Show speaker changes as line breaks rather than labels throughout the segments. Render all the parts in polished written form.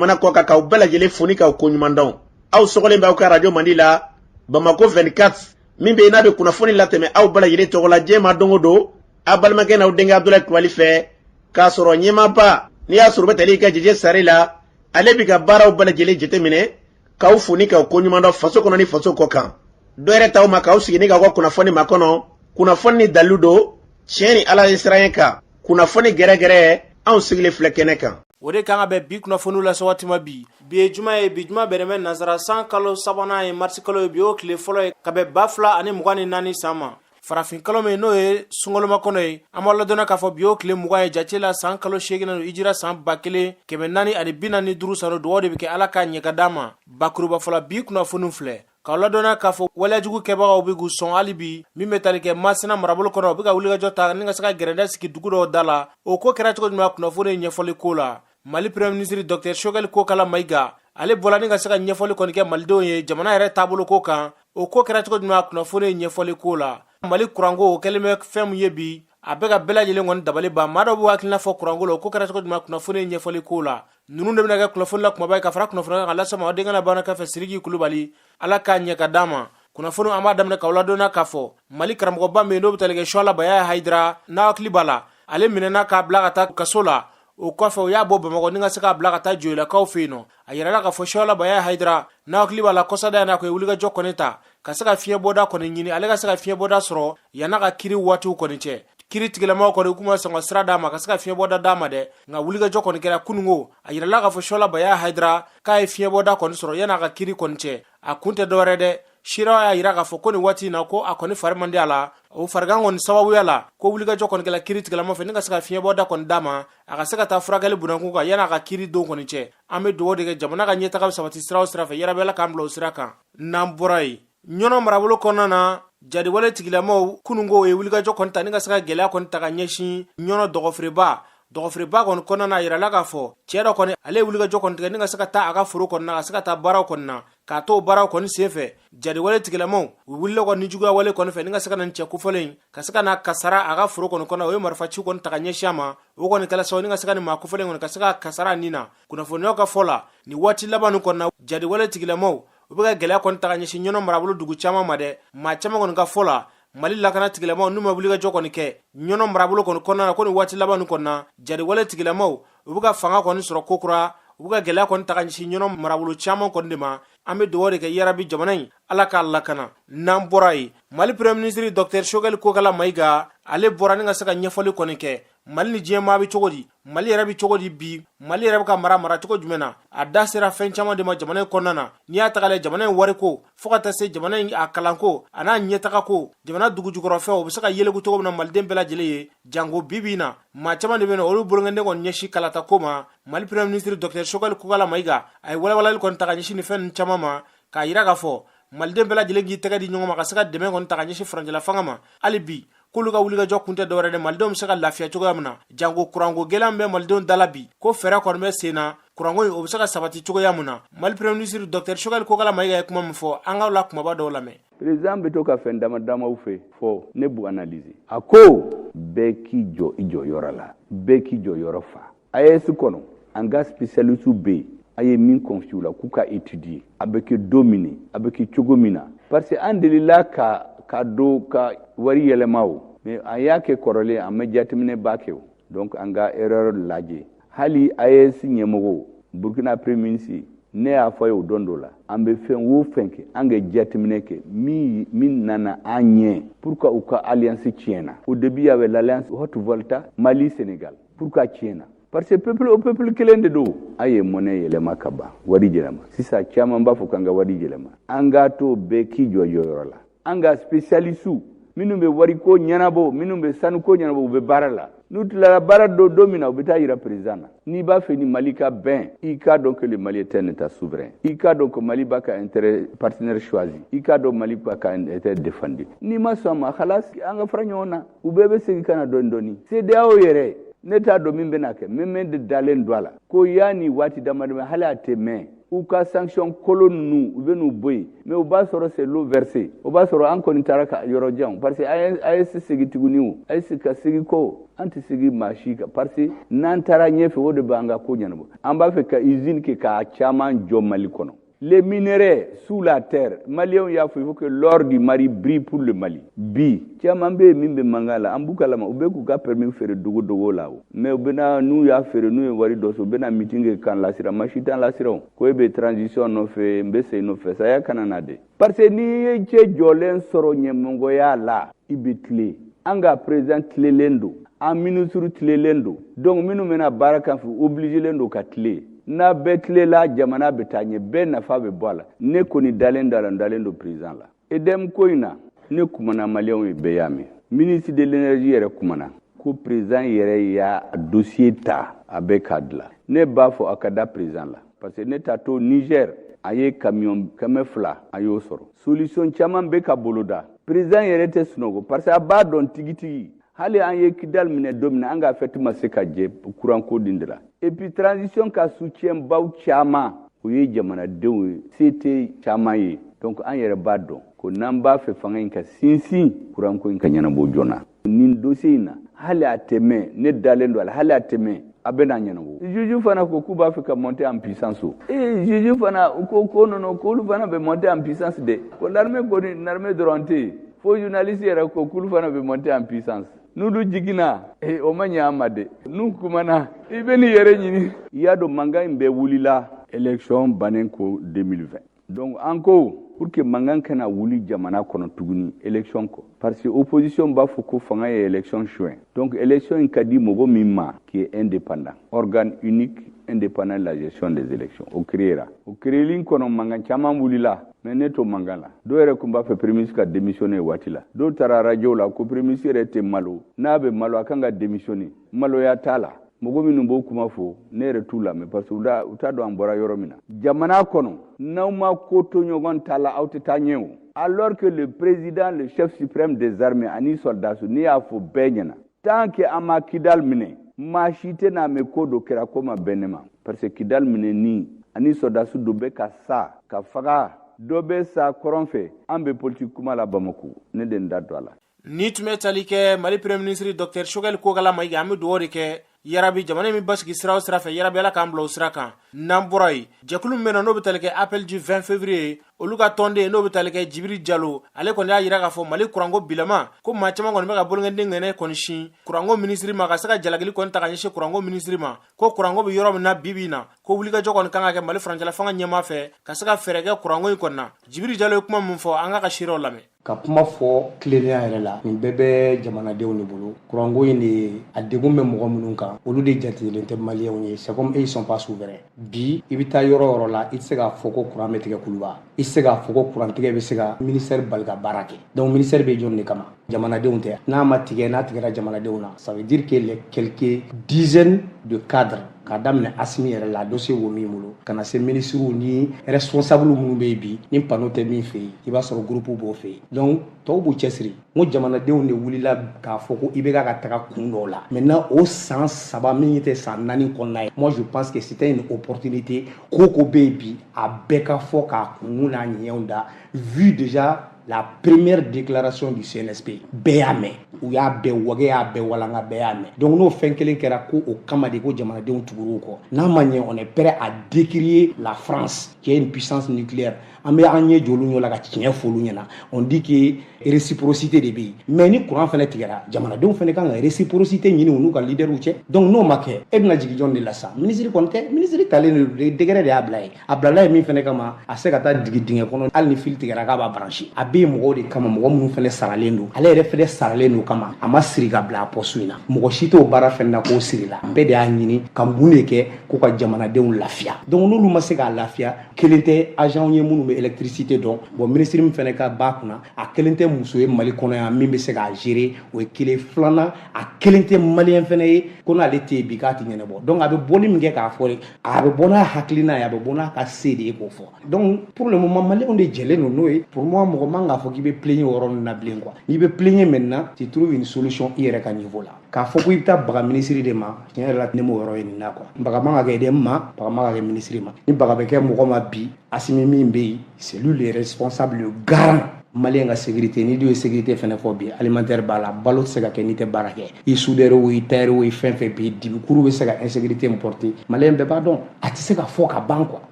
Jamana kɔ kan, k'aw bɛɛ lajɛlen fo ni k'aw koɲuman dɔn. Aw sɔgɔlen bɛ aw ka radio Mandi la, Bamako 24, min bɛ yen n'a bɛ kunnafoni latɛmɛ aw bɛɛ lajɛlen tɔgɔ la diɲɛ ma don o don, aw balimakɛ n'aw denkɛ Abudulayi Kulubali fɛ, k'a sɔrɔ ɲɛmaaba n'i y'a sɔrɔ u bɛ tali kɛ Jeje Sare la, ale b'i ka baaraw bɛɛ lajɛlen jateminɛ, k'aw fo ni k'aw koɲuman dɔn faso kɔnɔ ni faso kɔ kan. Dɔ yɛrɛ t'aw ma k'aw sigi ni k'aw ka kunnafoni makɔnɔ, kunnafoni ni dalilu don, tiɲɛ ni Ala ye siran kan, kunnafoni gɛrɛgɛrɛ, anw sigilen filɛ kɛnɛ kan.
O de kan ka bɛn bi kunnafoniw lase waati ma bi. Bi ye juma ye, bi juma bɛnnen bɛ nansara san kalo sabanan ye, marisi kalo ye, bi y'o tile fɔlɔ ye ka bɛn 2024 san ma. Farafin kalo min n'o ye sunkaloma kɔnɔ ye, an b'a ladɔnna k'a fɔ bi y'o tile 20 ye jate la, san kalo seeginnan don, hijira san 1445 san. Dugawu de bɛ kɛ, Ala k'a ɲɛ ka d'an ma. Bakuruba fɔlɔ, bi kunnafoniw filɛ k'aw ladɔnna k'a fɔ waleyajugu kɛbagaw bɛ k'u sɔn hali bi min bɛ tali kɛ Masina marabolo kɔnɔ. U bɛ ka wulikajɔ ta ni ka se ka gɛrɛndɛ sigi dugu dɔw da la. O ko kɛra cogo jumɛn? Kunnafoni ɲɛfɔli ko la, Mali Premier ministre Docteur Choguel Kokala Mayiga, ale bɔla ni ka se ka ɲɛfɔli kɔni kɛ malidenw ye jamana yɛrɛ taabolo ko kan. O ko kɛra cogo jumɛn? Kunnafoni ɲɛfɔli ko la, Mali kuranko, o kɛlen bɛ fɛn min ye bi, a bɛ ka bɛɛ lajɛlen kɔni dabali ban. Maa dɔw b'u hakilina fɔ kuranko la. O ko kɛra cogo jumɛn? Kunnafoni ɲɛfɔli ko la, ninnu de bɛna kɛ kunnafoni la kumaba ye ka fara kunnafoni kan ka lase ma aw denkɛ n'a balimakɛ fɛ, Siriki Kulubali. Ala k'a ɲɛ ka d'an ma. Kunnafoni, an b'a daminɛ k'aw ladɔnna k'a fɔ Mali karamɔgɔba min n'o bɛ tali kɛ Suwala Baya Hayidara, n'a hakili b'a la, ale minɛna k'a bila ka taa kaso la. O kɔfɛ, u y'a bɔ Bamakɔ ni ka se k'a bila ka taa Joyilakaw fɛ yen nɔ. A yirala k'a fɔ Suwala Baya Hayidara, n'a hakili b'a la, kɔsada n'a ko ye wulikajɔ kɔni ta ka se ka fiɲɛbɔda kɔni ɲini, ale ka se ka fiɲɛbɔda sɔrɔ yann'a ka kiri waatiw kɔni cɛ. Kiri tigilamaw kɔni kuma sɔn ka sira d'a ma ka se ka fiɲɛbɔda d'a ma dɛ, nka wulikajɔ kɔni kɛra kununko. A yirala k'a fɔ Suwala Baya Hayidara k'a ye fiɲɛbɔda kɔni sɔrɔ yann'a ka kiri kɔni cɛ. A kun tɛ dɔwɛrɛ dɛ, seerew y'a yira k'a fɔ ko nin waati in na, ko a kɔni fari man di a la. O farigan kɔni sababuya la, ko wulikajɔ kɔni kɛla kiri tigilama fɛ ni ka se ka fiɲɛbɔda kɔni d'a ma, a ka se ka taa furakɛli bunakun kan yann'a ka kiri don kɔni cɛ. An bɛ dugawu de kɛ, jamana ka ɲɛtaga bɛ sabati sira o sira fɛ, yarabi Ala k'an bila o sira kan. N'an bɔra yen, Ɲɔnɔ marabolo kɔnɔna na, jadiwale tigilamaw kununko ye wulikajɔ kɔni ta ni ka se ka gɛlɛya kɔni ta ka ɲɛsin Ɲɔnɔ dɔgɔfeereba. Dɔgɔfeereba kɔni kɔnɔna na, a yirala k'a fɔ cɛɛ dɔ kɔni, ale ye wulikajɔ kɔni tigɛ ni ka se ka taa a ka foro kɔnɔna, ka se ka taa baaraw kɔni na. K'a to baaraw kɔni senfɛ, jadiwale tigilamaw u wulila kɔni nijuguya wale kɔni fɛ ni ka se ka na cɛ kofɔlen ka se ka na kasara a ka foro kɔni kɔnɔ. O ye marifaci kɔni ta ka ɲɛsin a ma. O kɔni kɛla sababu ni ka se ka nin maa kofɔlen kɔni ka se ka kasara nin na. Kunnafoniyaw ka fɔ la, nin waati laban nin kɔnɔna, jadiwale tigilamaw u bɛ ka gɛlɛya kɔni ta ka ɲɛsin Ɲɔnɔ marabolo dugu caman ma dɛ. Maa caman kɔni ka fɔ la, Mali lakana tigilamaw n'u ma wulikajɔ kɔni kɛ Ɲɔnɔ marabolo kɔni kɔnɔna na, ko nin waati laban nin kɔnɔna, jadiwale tigilamaw u bɛ ka fanga kɔni sɔrɔ kokura, u bɛ ka gɛlɛya kɔni ta ka ɲɛsin Ɲɔnɔ marabolo caman kɔni de ma. An bɛ dugawu de kɛ, yarabi jamana in, Ala k'a lakana. N'an bɔra yen, Mali Premier ministre Docteur Choguel Kokala Mayiga, ale bɔra ni ka se ka ɲɛfɔli kɔni kɛ Mali ni diɲɛmaa bɛ cogo di, Mali yɛrɛ bɛ cogo di bi, Mali yɛrɛ bɛ ka mara mara cogo jumɛn na. A da sera fɛn caman de ma jamana in kɔnɔna na. N'i y'a ta k'a lajɛ, jamana in wariko, fo ka taa se jamana in a kalanko, a n'a ɲɛtagako, jamana dugujukɔrɔfɛnw, o bɛ se ka yeleku cogo min na maliden bɛɛ lajɛlen ye. Janko bi bi in na, maa caman de bɛ yen, olu bolonkɛnden kɔni ɲɛsin kalata ko ma. Mali Premier ministre Docteur Choguel Kokala Mayiga, a ye walawalali kɔni ta ka ɲɛsin nin fɛn ninnu caman ma, k'a yira k'a fɔ maliden bɛɛ lajɛlen k'i tɛgɛ di ɲɔgɔn ma ka se ka dɛmɛ kɔni ta ka ɲɛsin furancɛla fanga ma hali bi, k'olu ka wulikajɔ kun tɛ dɔwɛrɛ dɛ, malidenw bɛ se ka lafiya cogoya min na. Janko kuranko gɛlɛya min bɛ malidenw da la bi, ko fɛɛrɛ kɔni bɛ sen na, kuranko in o bɛ se ka sabati cogoya min na. Mali Premier ministre Docteur Choguel Kokala Mayiga ye kuma min fɔ, an k'aw la kumaba dɔw lamɛn.
Président bɛ to ka fɛn dama damaw fɛ fɔ, ne b'u analyser. A ko bɛɛ k'i jɔ i jɔyɔrɔ la, bɛɛ k'i jɔyɔrɔ fa. AES kɔnɔ, an ka spécialiste bɛ yen, a ye min confier u la k'u ka étudier, a bɛ kɛ don min, a bɛ kɛ cogo min na, parce que an delila ka don ka wari yɛlɛma o, mais an y'a kɛ kɔrɔlen, an ma jateminɛ ba kɛ o. Donc an ka erreur lajɛ. Hali AES ɲɛmɔgɔ, Burkina Premier ministre, ne y'a fɔ a ye o don dɔ la, an bɛ fɛn o fɛn kɛ, an ka jateminɛ kɛ min nana an ɲɛ. Pourquoi u ka alliance tiɲɛna? Au début, il y avait l'alliance Haute-Volta, Mali, Sénégal. Pourquoi tiɲɛna? Parce que peuple o peuple kelen de don. A ye monnaie yɛlɛma ka ban, wari yɛlɛma. Sisan caman b'a fɔ k'an ka wari yɛlɛma. An k'a to bɛɛ k'i jɔ jɔyɔrɔ la. An ka spécialiste minnu bɛ wariko ɲɛnabɔ, minnu bɛ sanuko ɲɛnabɔ, u bɛ baara la. N'u tilara baara dɔ don min na, u bɛ taa yira président na. N'i b'a fɛ ni Mali ka bɛn, i k'a dɔn que le Mali est un état souverain, i k'a dɔn que Mali b'a ka intérêt partenaire choisi, i k'a dɔn Mali b'a ka intérêt défendu. N'i ma sɔn a ma, halas, an ka fara ɲɔgɔn na, u bɛɛ bɛ segin ka na dɔɔni dɔɔni. CEDEAO yɛrɛ, ne t'a dɔn min bɛna kɛ, mais min de dalen don a la ko yanni waati damadama, hali a tɛ mɛn. U ka sanction kolon ninnu, u bɛ n'u bɔ yen, mais u b'a sɔrɔ c'est l'eau versée. O b'a sɔrɔ an kɔni taara ka yɔrɔ jan, parce que AES segi tuguni, o AES ka segi ko an tɛ segi maa si kan, parce que n'an taara ɲɛfɛ, o de b'an ka ko ɲɛnabɔ. An b'a fɛ ka usine kɛ k'a caman jɔ Mali kɔnɔ. Les minerais sous la terre, Maliens y'a fɔ, il faut que l'or du Mali brille pour le Mali. Bi, caman bɛ yen min bɛ mankan la, an b'u kalama, u bɛ k'u ka permis feere dogo dogo la o. Mais u bɛna, n'u y'a feere, n'u ye wari dɔ sɔrɔ, u bɛna meeting kɛ k'an lasiran. Maa si t'an lasiran o. Ko e bɛ transition nɔfɛ, n bɛ sen nɔfɛ, saya kana na dɛ. Parce que n'i ye cɛ jɔlen sɔrɔ ɲɛmɔgɔya la, i bɛ tilen. An ka président tilelen don, an ministre tilelen don. Donc minnu bɛna baara kan fɛ, obligé len don ka tilen. N'a bɛɛ tilela, jamana bɛ taa ɲɛ, bɛɛ nafa bɛ bɔ a la. Ne kɔni dalen da la, n dalen don président la. EDM ko in na, ne kumana, Maliyɛnw ye bɛɛ y'a mɛn. Ministre de l'énergie yɛrɛ kumana ko président yɛrɛ y'a dossier ta, a bɛ k'a dilan. Ne b'a fɔ a ka da président la, parce que ne t'a to Niger, a ye camion 200, a y'o sɔrɔ. Solution caman bɛ ka boloda. Président yɛrɛ tɛ sunɔgɔ, parce que a b'a dɔn tigitigi. Hali an ye Kidal minɛ don min na, an ka fête ma se ka jɛ courant ko din de la. Et puis transition ka soutien baw caman, o ye jamanadenw ye, se tɛ caman ye. Donc an yɛrɛ b'a dɔn ko n'an b'a fɛ fanga in ka sinsin, courant ko in ka ɲɛnabɔ joona. Nin dossier in na, hali a tɛ mɛn, ne dalen don a la, hali a tɛ mɛn, a bɛ n'a ɲɛnabɔ. Juge fana ko k'u b'a fɛ ka monter en puissance o. Ee, juge fana ko ko non non, k'olu fana bɛ monter en puissance de. Ko l'armée kɔni, l'armée dɔrɔn tɛ yen, fo journaliste yɛrɛ ko k'olu fana bɛ monter en puissance. N'olu jiginna, o ma ɲɛ an ma dɛ. N'u kumana, i bɛ n'i yɛrɛ ɲini. I y'a dɔn, mankan in bɛɛ wulila élection bannen ko 2020. Donc an ko pour que mankan kana wuli jamana kɔnɔ tuguni élection kɔ, parce que opposition b'a fɔ ko fanga ye élection suɲɛ. Donc élection in ka di mɔgɔ min ma, qui est indépendant, organe unique indépendant de la gestion des élections, o créera. O créeli kɔnɔ, mankan caman wulila, mais ne to mankan la. Dɔw yɛrɛ tun b'a fɛ premier ministre ka démissionner waati la. Dɔw taara radio la ko premier ministre yɛrɛ tɛ malo, n'a bɛ malo, a kan ka démissionner. Maloya t'a la. Mɔgɔ minnu b'o kuma fɔ, ne yɛrɛ t'u lamɛn, parce que u t'a dɔn an bɔra yɔrɔ min na. Jamana kɔnɔ, n'aw ma ko to ɲɔgɔn ta la, aw tɛ taa ɲɛ o. Alors que le président, le chef suprême des armées ani soldats, ne y'a fɔ bɛɛ ɲɛna, tant que an ma Kidal minɛ, maa si tɛna mɛn ko dɔ kɛra ko ma bɛn ne ma, parce que Kidal minɛni ani soldats dɔ bɛ ka sa ka faga, dɔ bɛ sa kɔrɔn fɛ, an bɛ politique kuma la Bamako, ne de n da don a la.
Ni tun bɛ tali kɛ Mali premier ministre Dr Choguel Kokalla Maïga, an bɛ dugawu de kɛ yarabi, jamana min basigi sira o sira fɛ, yarabi Ala k'an bila o sira kan. N'an bɔra yen, jɛkulu min bɛ na, n'o bɛ tali kɛ appel du 20 février, olu ka tɔnden, n'o bɛ tali kɛ Jibiri Jalo, ale kɔni y'a yira k'a fɔ Mali kuranko bilama ko maa caman kɔni bɛ ka bolonkɛden ŋɛnɛ kɔni sin kuranko minisiri ma, ka se ka jalakili kɔni ta ka ɲɛsin kuranko minisiri ma, ko kuranko bɛ yɔrɔ min na bi bi in na, ko wulikajɔ kɔni kan ka kɛ Mali furancɛla fanga ɲɛmaa fɛ ka se ka fɛɛrɛ kɛ kuranko in kɔni na. Jibiri Jalo ye kuma min fɔ, an k'a ka seerew lamɛn.
Ka kuma fɔ tilennenya yɛrɛ la, nin bɛɛ bɛ jamanadenw de bolo. Kuranko in de, a degun bɛ mɔgɔ minnu kan, olu de jatelen tɛ Maliyɛnw ye. C'est comme ils sont pas souverains. Bi, i bɛ taa yɔrɔ yɔrɔ la, i tɛ se k'a fɔ ko kuran bɛ tigɛ Kuluba, i tɛ se k'a fɔ ko kurantigɛ bɛ se ka ministère bali ka baara kɛ. Donc ministère bɛ jɔn de kama? Jamanadenw tɛ? N'a ma tigɛ, n'a tigɛra jamanadenw na, ça veut dire que les quelques dizaines de cadres, k'a daminɛ Asimi yɛrɛ la, dossier wo min bolo, ka na se ministres ni responsable minnu bɛ yen bi, ni panneau tɛ min fɛ yen, i b'a sɔrɔ groupe b'o fɛ yen. Donc tɔw b'u cɛsiri. N ko jamanadenw de wulila k'a fɔ ko IBK ka taga kun dɔw la. Maintenant, o san 3 min tɛ san 4 kɔnɔna ye, moi je pense que c'était une opportunité. Ko ko bɛ yen bi, a bɛɛ ka fɔ k'a kun n'a ɲɛw da. Vu déjà la première déclaration du CNSP, bɛɛ y'a mɛn, u y'a bɛɛ wagɛ, y'a bɛɛ walanga, bɛɛ y'a mɛn. Donc n'o fɛn kelen kɛra ko o kama de ko jamanadenw tugur'u kɔ, n'a ma ɲɛ, on est prêt à décrier la France qui est une puissance nucléaire. An bɛ an ɲɛ jɔ olu ɲɛ la ka tiɲɛ fɔ olu ɲɛna. On dit que réciprocité de bɛ yen, mais ni courant fɛnɛ tigɛra, jamanadenw fɛnɛ kan ka réciprocité ɲini u n'u ka leaderw cɛ. Donc n'o ma kɛ, e bɛna jigin jɔn de la sa? Ministre kɔni tɛ, ministre talen de décret de y'a bila ye. A bilala ye min fɛnɛ kama, a se ka taa digi dingɛ kɔnɔ, hali ni fil tigɛra k'a b'a brancher. A bɛ yen mɔgɔw de kama, mɔgɔ minnu fɛnɛ saralen don, ale yɛrɛ fɛnɛ saralen don kama, a ma siri ka bila a poste in na. Mɔgɔ si t'o baara fɛnɛ na k'o siri la. Bɛɛ de y'a ɲini ka mun de kɛ ko ka jamanadenw lafiya. Donc n'olu ma se k'a lafiya, kelen tɛ agent ye minnu bɛ électricité dɔn. Bon, ministre min fɛnɛ ka ba kunna, a kelen tɛ muso ye Mali kɔnɔ yan min bɛ se k'a gérer, o ye kelen. Filanan, a kelen tɛ Maliyɛn fɛnɛ ye ko n'ale tɛ yen bi k'a tɛ ɲɛnabɔ. Donc a bɛ bɔli min kɛ k'a fɔ, a bɛ bɔ n'a hakilina ye, a bɛ bɔ n'a ka se de ye k'o fɔ. Donc pour le moment, Maliyɛnw de jɛlen don n'o ye. Pour moi, mɔgɔ man k'a fɔ k'i bɛ plaigner o yɔrɔ ninnu na bilen quoi. N'i bɛ plaigner maintenant, tu trouves une solution i yɛrɛ ka niveau la. K'a fɔ ko i bɛ taa baga minisiri de ma, tiɲɛ yɛrɛ la, ne m'o yɔrɔ ye nin na quoi. Baga man ka kɛ EDM ma, baga man ka kɛ minisiri ma. Ni baga bɛ kɛ mɔgɔ ma bi, Asimi min bɛ yen, c'est lui le responsable, le garant malien ka sécurité. N'i dun ye sécurité fɛnɛ fɔ bi, alimentaire b'a la. Balo tɛ se ka kɛ n'i tɛ baara kɛ. I soudeur o, i tailleur o, i fɛn fɛn bi, dibikuru bɛ se ka insécurité importer, malien bɛɛ b'a dɔn, a tɛ se ka fɔ ka ban quoi.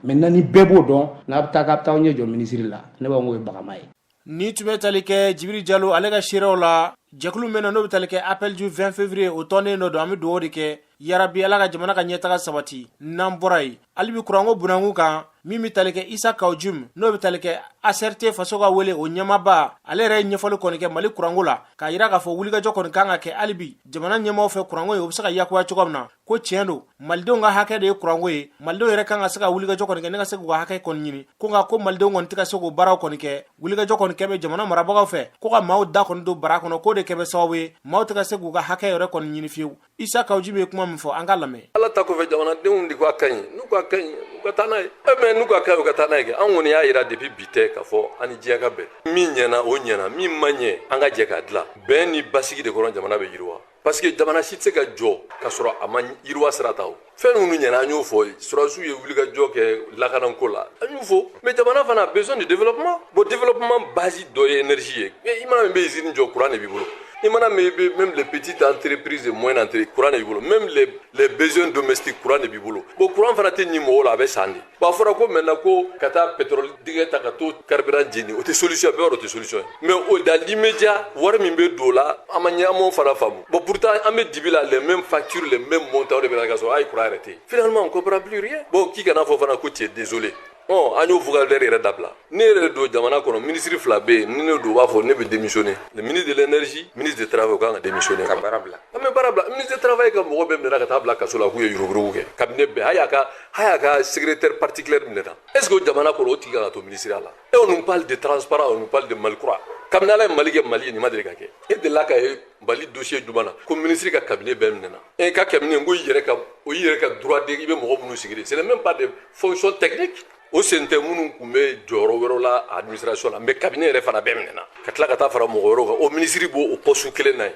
Maintenant, ni bɛɛ b'o dɔn, n'a bɛ taa k'a bɛ taa aw ɲɛ jɔ minisiri la, ne b'a fɔ k'o ye bagama ye.
Ni tun bɛ tali kɛ Jibiri Jalo ale ka seerew la, jɛkulu min na n'o bɛ tali kɛ Appel du 20 février, o tɔnden dɔ don. An bɛ dugawu de kɛ, yarabi Ala ka jamana ka ɲɛtaga sabati. N'an bɔra yen, hali bi kuranko bunakun kan, min bɛ tali kɛ Isa Kaw Jim, n'o bɛ tali kɛ ACRT Faso ka wele, o ɲɛmaaba, ale yɛrɛ ye ɲɛfɔli kɔni kɛ Mali kuranko la, k'a yira k'a fɔ wulikajɔ kɔni kan ka kɛ hali bi jamana ɲɛmaaw fɛ, kuranko ye o bɛ se ka yakuya cogo min na. Ko tiɲɛ don, malidenw ka hakɛ de ye kuranko ye. Malidenw yɛrɛ kan ka se ka wulikajɔ kɔni kɛ ne ka se k'u ka hakɛ kɔni ɲini. Ko nka ko malidenw kɔni tɛ ka se k'o baaraw kɔni kɛ. Wulikajɔ kɔni kɛ bɛ jamana marabagaw fɛ ko ka maaw da kɔni don bara kɔnɔ, k'o de kɛ bɛ sababu ye maaw tɛ ka se k'u ka hakɛ yɛrɛ kɔni ɲini fiyewu. Isa Kaw Jim ye kuma min fɔ, an ka lamɛn.
Ala ta kɔfɛ, jamanadenw de ko a ka ɲi. N'u ko a ka ɲi, u ka taa n'a ye. E mais n'u ko a ka ɲi, u ka taa n'a ye kɛ. An kɔni y'a yira depuis bi tɛ k'a fɔ an ni diɲɛ ka bɛn. Min ɲɛna, o ɲɛna. Min ma ɲɛ, an ka jɛ k'a dilan. Bɛn ni basigi de kɔnɔ jamana bɛ yiriwa, parce que jamana si tɛ se ka jɔ k'a sɔrɔ a ma yiriwa sira ta. O fɛn minnu ɲɛna, an y'o fɔ. Sɔrɔdasiw ye wulikajɔ kɛ lakanako la, an y'o fɔ. Mais jamana fana a besoin de développement. Bon, développement base dɔ ye énergie ye. I mana min bɛ usine jɔ, courant de b'i bolo. I mana min bɛ, même les petites entreprises et moyennes entreprises, courant de b'i bolo. Même les besoins domestiques, courant de b'i bolo. Bon, courant fana tɛ ɲi mɔgɔw la, a bɛ san de. Bon, a fɔra ko maintenant ko ka taa pétrole dingɛ ta ka t'o carburant jeni, o tɛ solution, bɛɛ b'a dɔn o tɛ solution ye. Mais o dans l'immédiat, wari min bɛ don o la, an ma ɲɛ, an m'o fana faamu. Bon, pourtant an bɛ dibi la, les mêmes factures, les mêmes montants de bɛ na ka sɔrɔ hali courant yɛrɛ tɛ yen. Finalement, on comprend plus rien. Bon, k'i kana fɔ fana ko tu es désolé. Ɔ an y'o vocabulaire yɛrɛ dabila. Ne yɛrɛ don jamana kɔnɔ, ministre fila bɛ yen, ni ne don, u b'a fɔ ne bɛ démissionner: le ministre de l'énergie, ministre du travail. O kan ka démissionner.
Ka baara bila.
An bɛ baara bila. Ministre du travail ka mɔgɔ bɛɛ minɛna ka taa bila kaso la k'u ye yuruguyurugu kɛ. Cabinet bɛɛ, hali a ka secrétaire particulier minɛna. Est ce que o jamana kɔnɔ, o tigi kan ka to ministre la? Et on nous parle de transparent, on nous parle de Mali kura. Kabini Ala ye Mali kɛ Mali ye, nin ma deli ka kɛ. E delila ka ye Mali dossier jumɛn na ko ministre ka cabinet bɛɛ minɛna? E ka cabinet ko i yɛrɛ ka, o i yɛrɛ ka droit de, i bɛ mɔgɔ minnu sigi de, c'est même pas des fonctions techniques. O sen tɛ minnu tun bɛ jɔyɔrɔ wɛrɛw la administration la, mais cabinet yɛrɛ fana bɛɛ minɛna ka tila ka taa fara mɔgɔ wɛrɛw kan. O ministre b'o o poste kelen na yen.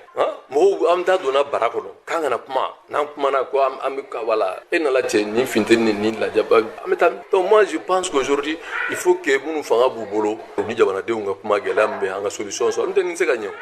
Mɔgɔw, an da donna bara kɔnɔ k'an kana kuma. N'an kumana ko an bɛ, voilà, e nana cɛ nin funteni ni nin lajaba, an bɛ taa. Donc moi, je pense qu'aujourd'hui, il faut que minnu fanga b'u bolo, u ni jamanadenw ka kuma, gɛlɛya min bɛ, an ka solution sɔrɔ. N'o tɛ, nin tɛ se ka ɲɛ o.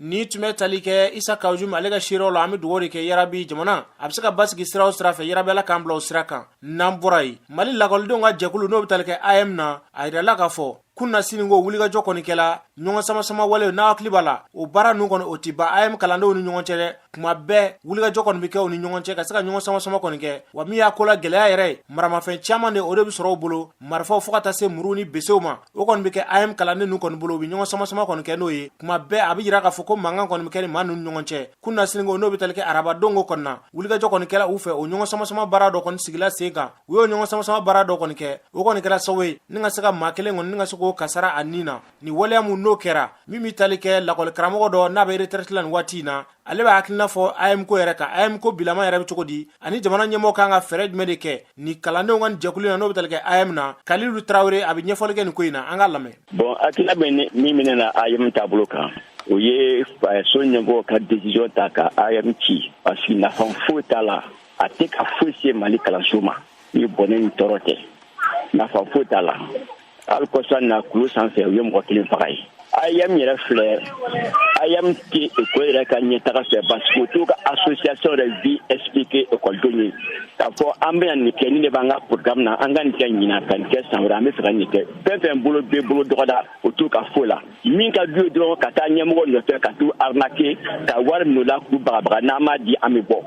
Ni tun bɛ tali kɛ Isa Kaw Jim ale ka seerew la, an bɛ dugawu de kɛ, yarabi jamana a bɛ se ka basigi sira o sira fɛ, yarabi Ala k'an bila o sira kan. N'an bɔra yen, Mali lakɔlidenw ka jɛkulu, n'o bɛ tali kɛ AEEM na, a yirala k'a fɔ kunna sini ko wulikajɔ kɔni kɛla ɲɔgɔn sama-sama wale. N'a hakili b'a la, o baara ninnu kɔni, o ti ban AEEM kalandenw ni ɲɔgɔn cɛ dɛ. Kuma bɛɛ wulikajɔ kɔni bɛ kɛ u ni ɲɔgɔn cɛ ka se ka ɲɔgɔn sama-sama kɔni kɛ. Wa min y'a ko la gɛlɛya yɛrɛ ye, maramafɛn caman de, o de bɛ sɔrɔ u bolo, marifaw fo ka taa se muru ni besew ma, o kɔni bɛ kɛ AEEM kalanden ninnu kɔni bolo. U bɛ ɲɔgɔn sama-sama kɔni kɛ n'o ye kuma bɛɛ. A bɛ yira k'a fɔ ko mankan kɔni bɛ kɛ ni maa ninnu ɲɔgɔn cɛ. Kunna sini ko, n'o bɛ tali kɛ arabadon ko kɔni na, wulikajɔ kɔni kɛla u fɛ. O ɲɔgɔn sama-sama baara dɔ kɔni sigila sen kan. U y'o ɲɔgɔn sama-sama baara dɔ kɔni kɛ, o kɔni kɛra sababu ye ni ka se ka maa kelen kɔni ni ka se k'o kasara a nin na. Ni waleya mun n'o kɛra, min bɛ tali kɛ lakɔli karamɔgɔ dɔ n'a bɛ retraite la nin waati in na, ale b'a hakilina fɔ AEEM ko yɛrɛ kan. AEEM ko bilama yɛrɛ bɛ cogo di, ani jamana ɲɛmɔgɔ kan ka fɛɛrɛ jumɛn de kɛ ni kalandenw ka jɛkulu in na, n'o bɛ tali kɛ AEEM na? Kalilu Tarawele, a bɛ ɲɛfɔli kɛ nin ko in na, an k'a lamɛn.
Bon, hakilina bɛ min minɛ na AEEM taabolo kan, o ye so ɲɛmɔgɔ ka décision ta ka AEEM ci, parce que nafa foyi t'a la. A tɛ ka foyi se Mali kalanso ma ni bɔnɛ ni tɔɔrɔ tɛ. Nafa foyi t'a la. Hali kɔsa na, kulu sanfɛ, u ye mɔgɔ kelen faga ye. AEEM yɛrɛ filɛ, AEEM tɛ école yɛrɛ ka ɲɛtaga fɛ, parce que u t'u ka association yɛrɛ vie expliquer écoledenw ye k'a fɔ an bɛna nin kɛ, nin de b'an ka programme na, an ka nin kɛ ɲinan, ka nin kɛ san wɛrɛ, an bɛ fɛ ka nin kɛ. Fɛn fɛn bolo bɛ bolo dɔgɔda, o t'u ka foyi la. Min ka d'u ye dɔrɔn, ka taa ɲɛmɔgɔ nɔfɛ, ka t'u arnaquer, ka wari minɛ u la, k'u bagabaga. N'an m'a di, an bɛ bɔ,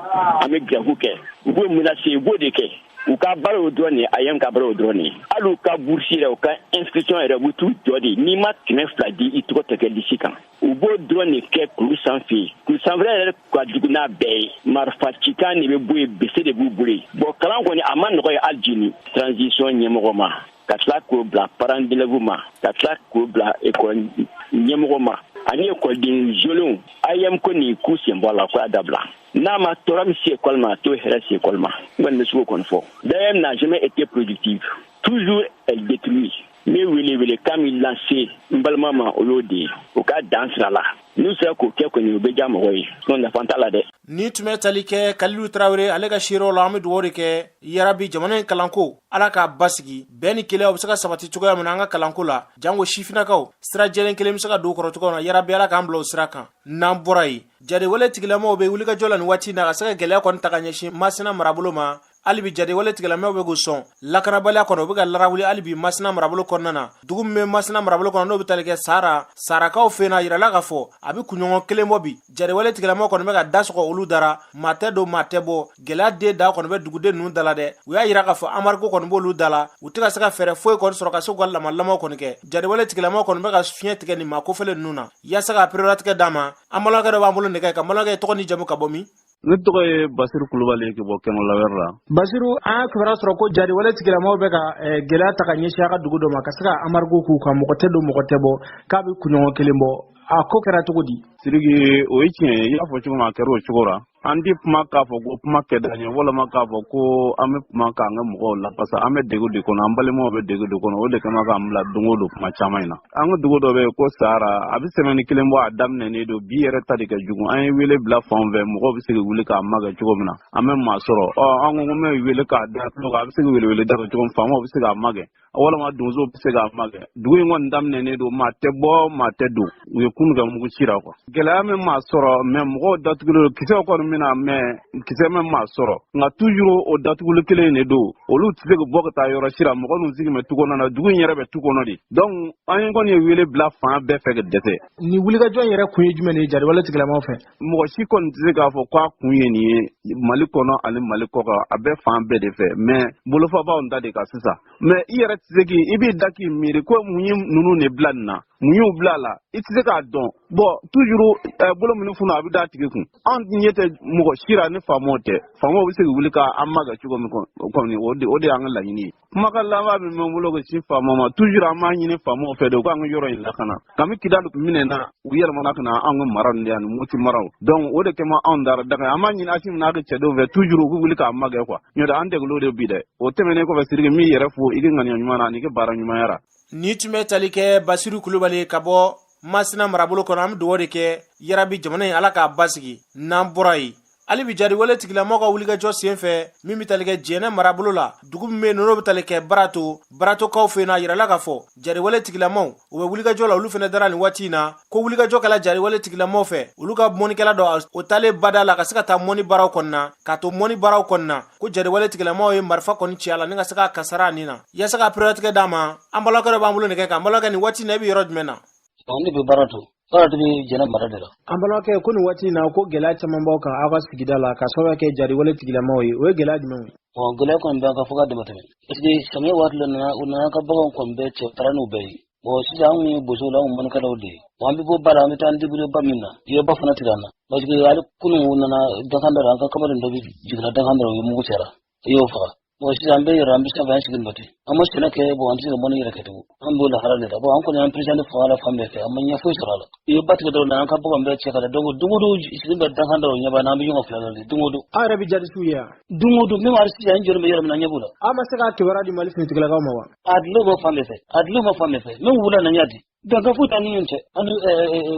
an bɛ grève kɛ. U b'o menacer, u b'o de kɛ. U ka baara o dɔrɔn de ye. AEEM ka baara o dɔrɔn de ye. Hali u ka bourse yɛrɛ, u ka inscription yɛrɛ, u bɛ t'u jɔ de, n'i ma 200 di, i tɔgɔ tɛ kɛ liste kan. U b'o dɔrɔn de kɛ kulu sanfɛ. Kulu sanfɛ yɛrɛ ka jugu n'a bɛɛ ye. Marifa cikan de bɛ bɔ yen, bese de b'u bolo yen. Bon, kalan kɔni a ma nɔgɔ ye hali jini. Transition ɲɛmɔgɔ ma, ka tila k'o bila parents d'élèves ma, ka tila k'o bila école ɲɛmɔgɔ ma ani ekɔliden jolenw, AEEM ko nin k'u sen bɔ a la, ko y'a dabila. N'a ma tɔɔrɔ min se école ma, a t'o hɛrɛ se école ma. N kɔni bɛ se k'o kɔni fɔ. L'AEEM n'a jamais été productive, toujours elle détruit. N bɛ wele welewelekan min lase n balima ma, o y'o de ye, o ka dan sira la. N'u sera k'o kɛ kɔni, o bɛ diya mɔgɔ ye, sinon nafa t'a la dɛ.
Ni tun bɛ tali kɛ Kalilu Tarawele ale ka seerew la. An bɛ dugawu de kɛ, yarabi, jamana in kalanko, Ala k'a basigi, bɛn ni kelenya o bɛ se ka sabati cogoya min na an ka kalanko la, janko sifinnakaw sira jɛlen kelen bɛ se ka don kɔrɔ cogo min na. Yarabi, Ala k'an bila o sira kan. N'an bɔra yen, jadewale tigilamaw bɛ wulikajɔ la nin waati na ka se ka gɛlɛya kɔni ta ka ɲɛsin Masina marabolo ma. Hali bi jadewale tigilamaw bɛ k'u sɔn lakanabaliya kɔnɔ, u bɛ ka larawuli hali bi Masina marabolo kɔnɔna na. Dugu min bɛ Masina marabolo kɔnɔ, n'o bɛ tali kɛ Sara, Sarakaw fɛ yen, a yirala k'a fɔ a bɛ kunɲɔgɔn kelen bɔ bi, jadewale tigilamaw kɔni bɛ ka da sɔgɔ olu dara, maa tɛ don, maa tɛ bɔ. Gɛlɛya den da kɔni bɛ duguden ninnu da la dɛ. U y'a yira k'a fɔ embargo kɔni b'olu da la, u tɛ ka se ka fɛɛrɛ foyi kɔni sɔrɔ ka se k'u ka lamalamaw kɔni kɛ. Jadewale tigilamaw kɔni bɛ ka fiɲɛ tigɛ nin maa kofɔlen ninnu na. Yaasa ka pereperelatigɛ d'a ma, an balimakɛ dɔ b'an bolo nɛgɛ kan. Balimakɛ, tɔgɔ ni jamu, ka bɔ min?
Ne tɔgɔ ye Basiru Kulubali, ka bɔ Kɛnɛlawɛrɛ la.
Basiru, an y'a kibaruya sɔrɔ ko jariwale tigilamaw bɛ ka gɛlɛya ta ka ɲɛsin a ka dugu dɔ ma, ka se ka embargo k'u kan, mɔgɔ tɛ don, mɔgɔ tɛ bɔ, k'a bɛ kunɲɔgɔn kelen bɔ. A ko kɛra cogo di?
Sidiki, o ye tiɲɛ ye, i y'a fɔ cogo min, a kɛra o cogo la. An tɛ kuma k'a fɔ ko kuma kɛ d'an ye, walama k'a fɔ ko an bɛ kuma k'an ka mɔgɔw lafasa. An bɛ degun de kɔnɔ, an balimaw bɛ degun de kɔnɔ, o de kama k'an bila don o don kuma caman in na. An ka dugu dɔ bɛ yen ko Sara, a bɛ semaine kelen bɔ, a daminɛnen don. Bi yɛrɛ ta de ka jugu. An ye wele bila fan fɛ, mɔgɔw bɛ se ka wuli k'a magɛn cogo min na, an bɛ maa sɔrɔ. Ɔ, an ko ko bɛ wele k'a da tulo kan, a bɛ se ka welewele da cogo min, faamaw bɛ se k'a magɛn, walama donsow bɛ se k'a magɛn. Dugu in kɔni daminɛnen don, maa tɛ bɔ, maa tɛ don. U ye kunu kɛ mugu ci la quoi. Gɛlɛya min maa sɔrɔ, mais mɔgɔw datugulen don, kisɛw kɔni bɛna, mais kisɛ min maa sɔrɔ, nka toujours o datuguli kelen in de don. Olu tɛ se ka bɔ ka taa yɔrɔ si la, mɔgɔ ninnu sigi bɛ tu kɔnɔ na, dugu in yɛrɛ bɛ tu kɔnɔ de. Donc an kɔni ye wele bila fan bɛɛ fɛ ka dɛsɛ.
Nin wulikajɔ in yɛrɛ kun ye jumɛn de ye jariwale tigilamaw fɛ?
Mɔgɔ si kɔni tɛ se k'a fɔ k'a kun ye nin ye Mali kɔnɔ ani Mali kɔkan, a bɛ fan bɛɛ de fɛ, mais bolofabaw ta de kan sisan. Mais i yɛrɛ tɛ se k'i i b'i da k'i miiri ko mun ye ninnu de bila nin na, mun y'u bila a la, i tɛ se k'a dɔn. Bon, toujours bolo minnu funu, a bɛ d'a tigi kun. Anw ɲɛ tɛ mɔgɔ si ra ni faamaw tɛ. Faamaw bɛ se ka wuli k'an magɛn cogo min kɔni, o de y'an ka laɲini ye. Kumakan laban min bɛ n bolo ka sin faamaw ma, toujours an b'a ɲini faamaw fɛ de, u k'an ka yɔrɔ in lakana. Kami Kidali minɛna, u yɛlɛmana ka na an ka mara ninnu ani Moti maraw. Donc o de kama anw dara daga, an b'a ɲini Asimi n'a ka cɛdenw fɛ, toujours u k'u wuli k'a magɛn quoi. N'o tɛ, an degunlen de bi dɛ. O tɛmɛnen kɔfɛ, Sidiki, min yɛrɛ fo i ka ŋaniya ɲuman na ani i ka baara ɲumanya la.
Ni tun bɛ tali kɛ Basiru Kulubali ka bɔ Masina marabolo kɔnɔ. An bɛ dugawu de kɛ, yarabi, jamana in, Ala k'a basigi. N'an bɔra yen, hali bi jariwale tigilamaw ka wulikajɔ sen fɛ, min bɛ tali kɛ Jɛnɛ marabolo la, dugu min bɛ yen n'o bɛ tali kɛ Barato, Baratokaw fɛ yen, a yirala k'a fɔ jariwale tigilamaw u bɛ wulikajɔ la olu fana dara nin waati in na, ko wulikajɔ kɛla jariwale tigilamaw fɛ, olu ka mɔnikɛla dɔ o taalen bada la ka se ka taa mɔni baaraw kɔnɔna, k'a to mɔni baaraw kɔnɔna, ko jariwale tigilamaw ye marifa kɔni ci a la ni ka se ka kasara nin na. Yaasa ka pereperelatigɛ d'a ma, an balimakɛ dɔ b'an bolo nɛgɛ kan. An balimakɛ, nin waati in na, e bɛ yɔrɔ jumɛn na?
Ne bɛ Barato. Barato bɛ Jɛnɛ mara de la.
An balimakɛ, ko nin waati in na, ko gɛlɛya caman b'aw kan aw ka sigida la ka sababu kɛ jariwale tigilamaw ye. O ye gɛlɛya jumɛnw ye?
Bon, gɛlɛya kɔni b'an kan fo ka dama tɛmɛ, parce que samiya waati la, nana u nana ka baganw kɔni bɛɛ cɛ, taara n'u bɛɛ ye. Bon, sisan anw ye bosow la, anw mɔnikɛlaw de ye. Bon, an bɛ bɔ ba la, an bɛ taa an débrouiller ba min na, u ye ba fana tigɛ an na, parce que hali kunun u nana dakan da la, an ka kamalen dɔ bɛ jiginna dakan da la, u ye mugu cɛra, u y'o faga. Bon, sisan an bɛ yɛrɛ, an bɛ sanfɛ, an sigi nɔ ten, an ma sɛnɛ kɛ. Bon, an tɛ se ka mɔni yɛrɛ kɛ tugun, an b'o lahala de la. Bon, an kɔni y'an président fanga la fan bɛɛ fɛ, an ma ɲɛ foyi sɔrɔ a la. U ye ba tigɛ dɔrɔn, an ka baganw bɛɛ cɛ ka na. Donc don o don, sigi bɛ dakan da o ɲɛ b'an na, an bɛ ɲɔgɔn fila la de don o don.
Aw yɛrɛ bɛ jadisiw ye yan?
Don o don, même hali sisan, an jɔlen bɛ yɔrɔ min na, ɲɛ b'u la.
Aw ma se k'a kibaruya di Mali finitigilakaw ma wa?
A dilo bɛ fan bɛɛ fɛ, a dilo bɛ fan bɛɛ fɛ. Min wula na ɲɛ di, bɛnkan foyi t'an ni ɲɔgɔn cɛ, an ni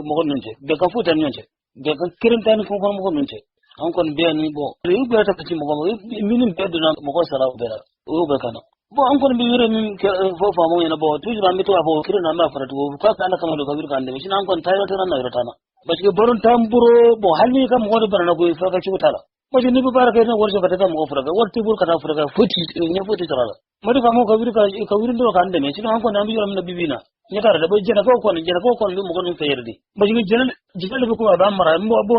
mɔgɔ ninnu cɛ, bɛnkan foyi t'an ni ɲɔgɔn cɛ, bɛnkan kelen t'an ni kungo ninnu cɛ. An kɔni bɛ yan ni bɔn, i bɛɛ ta ka ci mɔgɔ ma, minnu bɛɛ donna, mɔgɔ sara bɛɛ la, o y'o bɛɛ ka na. Bon, an kɔni bɛ yɔrɔ min fɔ faamaw ɲɛna, bɔn, toujours an bɛ to k'a fɔ o kelen na, an b'a fara tugun k'a k'ala kama don ka wuli k'an dɛmɛ, sinon an kɔni taa yɔrɔ t'an na, yɔrɔ t'an na, parce que baro t'an bolo. Bon, hali n'i ka mɔgɔ dɔ banana ko furakɛ cogo t'a la, parce que n'i bɛ baara kɛ, i wari sɔrɔ ka taa ka mɔgɔ furakɛ, wari t'i bolo ka taa furakɛ, foyi ti ɲɛ, foyi ti sɔrɔ a la. Mali faamaw ka wuli dɔrɔn k'an dɛmɛ, sinon an kɔni an bɛ yɔrɔ min na bi bi in na, ɲɛ t'a la dɛ. Jɛnɛkaw kɔni bɛ mɔgɔ ninnu fɛ yɛrɛ de, parce que jɛnɛ de bɛ komi a b'an mara. Bɔ,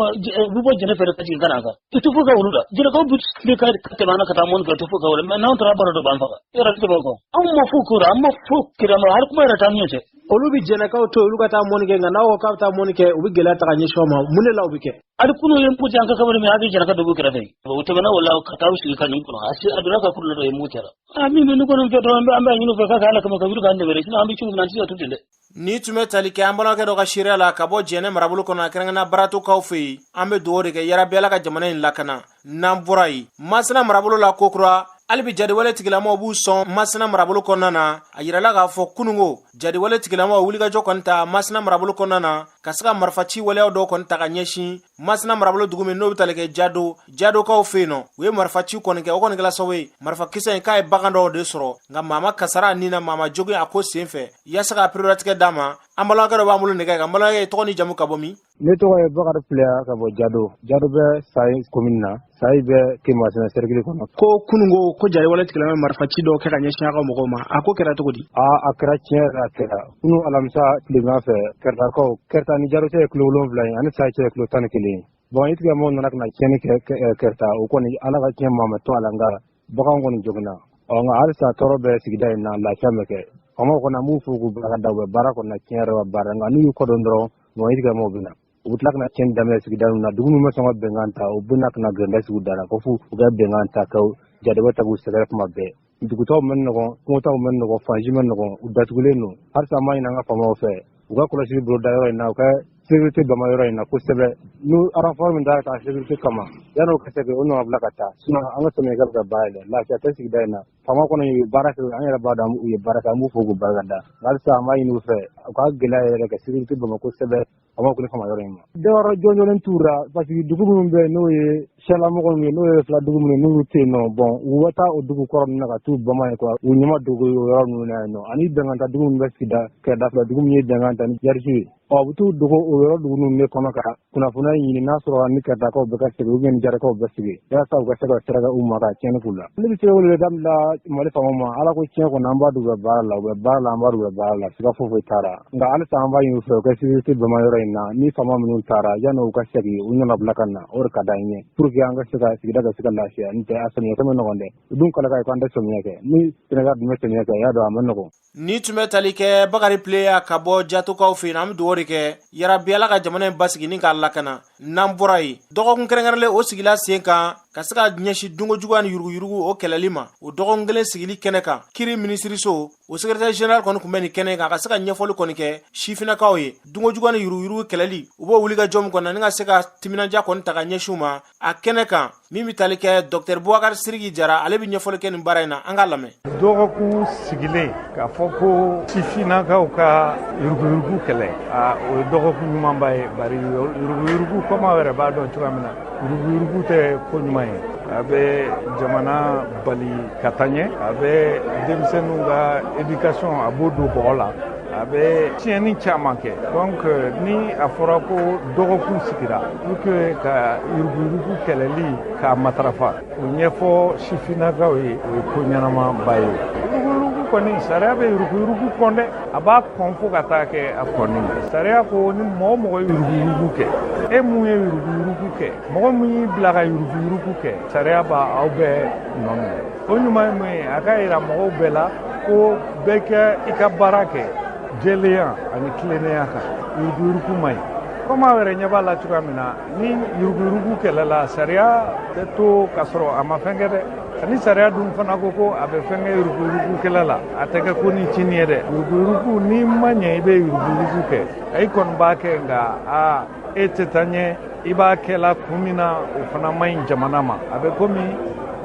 u bɛ bɔ jɛnɛ fɛ ka jigin ka na kan, i tɛ foyi ka olu la. Jɛnɛkaw bɛ tile ka tɛmɛ an na ka taa mɔni kɛ, i tɛ foyi ka olu la, mais n'anw taara baara dɔ b'an faga yɔrɔ tɛ tɛmɛ o kan. Anw ma foyi k'o la, an ma foyi kɛra ma, hali kuma yɛrɛ t'an ni ɲɔgɔn cɛ.
Olu bɛ jɛnɛkaw to olu ka taa mɔni kɛ, nka n'aw ko k'a bɛ taa mɔni kɛ, u bɛ gɛlɛya ta ka ɲɛsin aw ma. Mun de la o bɛ kɛ?
Hali kunu ye mugu ci an ka kamalen min, a bɛ jɛnɛka dɔ b'u kɛrɛfɛ, o tɛmɛna o la ka taa u sigi ka nin kɔnɔ, a donna ka kuru dɔ ye mugu cɛra. A min bɛ ne kɔni fɛ dɔrɔn, an b'a ɲini u fɛ k'a ka Ala kama ka wuli k'an dɛmɛ, sinon an bɛ cogo min na, an tɛ se ka to ten dɛ.
Ni tun bɛ tali kɛ an balimakɛ dɔ ka seereya la ka bɔ Jɛnɛ marabolo kɔnɔ, a kɛrɛnkɛrɛnna Baratokaw fɛ yen. An bɛ dugawu de kɛ, yarabi, Ala ka jamana in lakana. N'an bɔra yen, Masina marabolo la, kokura Hali bi jadiwale tigilamaw b'u sɔn Masina marabolo kɔnɔna na. A yirala k'a fɔ kunungo jadiwale tigilamaw wulikajɔ kɔni ta Masina marabolo kɔnɔna na ka se ka marifaci waleyaw dɔw kɔni ta ka ɲɛsin Masina marabolo dugu min n'o bɛ tali kɛ Jado, Jadokaw fɛ yen nɔ. U ye marifaci kɔni kɛ, o kɔni kɛla sababu ye marifakisɛ in k'a ye bagan dɔw de sɔrɔ, nka maa ma kasara ni na, maa ma jogin a ko sen fɛ. Yaasa ka pereperelatigɛ d'a ma, an balimakɛ dɔ b'an bolo nɛgɛ kan. Balimakɛ, tɔgɔ ni jamu, ka bɔ min?
Ne tɔgɔ ye Bakari Pileya ka bɔ Jado. Jado bɛ Sayi commune na, Sayi bɛ Kemasina cercle kɔnɔ.
Ko kunungo ko jadiwale tigilama marifaci dɔw kɛ ka ɲɛsin a ka mɔgɔw ma, a ko kɛra cogo di?
Aa, a kɛra tiɲɛ yɛrɛ, a kɛra kunu alamisa tilegan fɛ Kɛrɛtakaw. Kɛrɛta ni Jado cɛ ye kilo 7 ye, ani Sayi cɛ ye kilo 11 ye. Bon, i tigilamɔgɔw nana ka na tiɲɛni kɛ Kɛrɛta. O kɔni, Ala ka tiɲɛ, maa ma to a la, nka bagan kɔni joginna. Ɔ nka halisa tɔɔrɔ bɛ sigida in na, lafiya ma kɛ. Faamaw kɔni, an b'u fo k'u barika da, u bɛ baara kɔni na, tiɲɛ yɛrɛ baara, nka n'u y'u kɔ don dɔrɔn, bon, i tigilamɔgɔw bɛ na, u bɛ tila ka na tiɲɛni daminɛ sigida ninnu na. Dugu min bɛ sɔn ka bɛnkan ta, u bɛ na ka na gɛrɛndɛ sigi u da la ko f'u ka bɛnkan ta ka jadiba ta k'u sɛgɛrɛ kuma bɛɛ. Dugutaw man nɔgɔn, kungotaw man nɔgɔn, fan si man nɔgɔn, u datugulen don. Halisa an b'a ɲini an ka faamaw fɛ, u ka kɔlɔsili boloda yɔrɔ in na, u ka sécurité bama yɔrɔ in na kosɛbɛ. N'u renfort min taara ta sécurité kama, yan'o ka se kɛ, o nɔ bila ka taa, sinon an ka sɔmiyɛ bɛ ka baara yɛlɛ, lafiya tɛ sigida in na. Faama kɔni ye baara kɛ, an yɛrɛ b'a dɔn u ye baara kɛ, an b'u fo k'u barika da. Halisa an b'a ɲini u fɛ, u ka gɛlɛya yɛrɛ ka sécurité bama kosɛbɛ. Faamaw kɔni fama yɔrɔ in ma, dayɔrɔ jɔnjɔnnen t'u ra, parce que dugu minnu bɛ yen, n'o ye siyalamɔgɔ minnu ye, n'o ye fila dugu minnu ye, n'olu tɛ yen nɔ, bon, u bɛ taa o dugu kɔrɔ ninnu na ka t'u bama yen quoi, u ɲɛma dogo o yɔrɔ ninnu na yen nɔ. Ani bɛnkan ta dugu minnu bɛ sigida kɛrɛda fila, dugu min ye bɛnkan ta ni jarisiw ye, ɔ, u bɛ t'u dogo o yɔrɔ dugu ninnu de kɔnɔ ka kunnafoniya ɲini n'a sɔrɔ ni kɛrɛdakaw bɛ ka segin ou bien ni jarakaw bɛ segin, walasa u ka se ka sira u ma ka tiɲɛni k'u la. Ne bɛ se ka weleweleda min bila Mali faamaw ma, Ala ko tiɲɛ kɔni, an b'a dɔn u bɛ baara la, u bɛ baara la, an b'a dɔn u bɛ baara la, siga foyi foyi t'a la. Nka halisa an b'a ɲini u fɛ, u ka sécurité bama yɔrɔ in na. Ni faama minnu taara, yanni u ka segin, u nana bila ka na, o de ka d'an ye pour que an ka se ka sigida ka se ka lafiya. N'o tɛ, a samiya ko man nɔgɔn dɛ. U dun kala ka ye k'an tɛ samiya kɛ, ni Sénégal dun bɛ samiya kɛ, i y'a dɔn a man nɔgɔn.
Ni tun bɛ tali kɛ Bakari Pileya ka bɔ Jatokaw fɛ yen, an bɛ dugawu de kɛ yarabi Ala ka jamana in basigi ni k'a lakana. N'an bɔra yen, dɔgɔkun kɛrɛnkɛrɛnlen o sigila sen kan ka se ka ɲɛsin dunkojuguya ni yuruguyurugu o kɛlɛli ma. O dɔgɔkun kelen sigili kɛnɛ kan, kiri minisiriso o secrétaire général kɔni tun bɛ nin kɛnɛ kan ka se ka ɲɛfɔli kɔni kɛ sifinnakaw ye dunkojuguya ni yuruguyurugu kɛlɛli. U b'o wulikajɔ min kɔnɔ ni ka se ka timinandiya kɔni ta ka ɲɛsin u ma a kɛnɛ kan, min bɛ tali kɛ docteur Bubakari Siriki Jara, ale bɛ ɲɛfɔli kɛ nin baara in na, an k'a lamɛn.
Dɔgɔkun sigilen k'a fɔ ko sifinnakaw ka yuruguyurugu kɛlɛ, o ye dɔgɔkun ɲumanba ye, bari yuruguyurugu, komi aw yɛrɛ b'a dɔn cogoya min na, yuruguyurugu tɛ ko ɲuman ye. A bɛ jamana bali ka taa ɲɛ, a bɛ denmisɛnninw ka éducation, a b'o don bɔgɔ la, a bɛ tiɲɛni caman kɛ. Donc ni a fɔra ko dɔgɔkun sigira pour que ka yuruguyurugu kɛlɛli k'a matarafa, o ɲɛfɔ sifinnakaw ye, o ye ko ɲɛnamaba ye. Yuruguyurugu kɔni, sariya bɛ yuruguyurugu kɔn dɛ, a b'a kɔn fo ka taa kɛ a kɔnni. Sariya ko ni mɔgɔ o mɔgɔ ye yuruguyurugu kɛ, e mun ye yuruguyurugu kɛ, mɔgɔ min y'i bila ka yuruguyurugu kɛ, sariya b'a aw bɛɛ nɔ minɛ. O ɲuman ye mun ye? A ka yira mɔgɔw bɛɛ la ko bɛɛ kɛ i ka baara kɛ jɛlenya ani tilennenya kan. Yuruguyurugu man ɲi. Komi aw yɛrɛ ɲɛ b'a la cogoya min na, ni yuruguyurugu kɛlɛla, sariya tɛ to k'a sɔrɔ a ma fɛn kɛ dɛ. Ani sariya dun fana ko ko a bɛ fɛn kɛ yuruguyurugu kɛlɛ la, a tɛ kɛ ko ni cini ye dɛ. Yuruguyurugu, n'i ma ɲɛ i bɛ yuruguyurugu kɛ, i kɔni b'a kɛ, nka aa, e tɛ taa ɲɛ. I b'a kɛla kun min na, o fana man ɲi jamana ma. A bɛ komi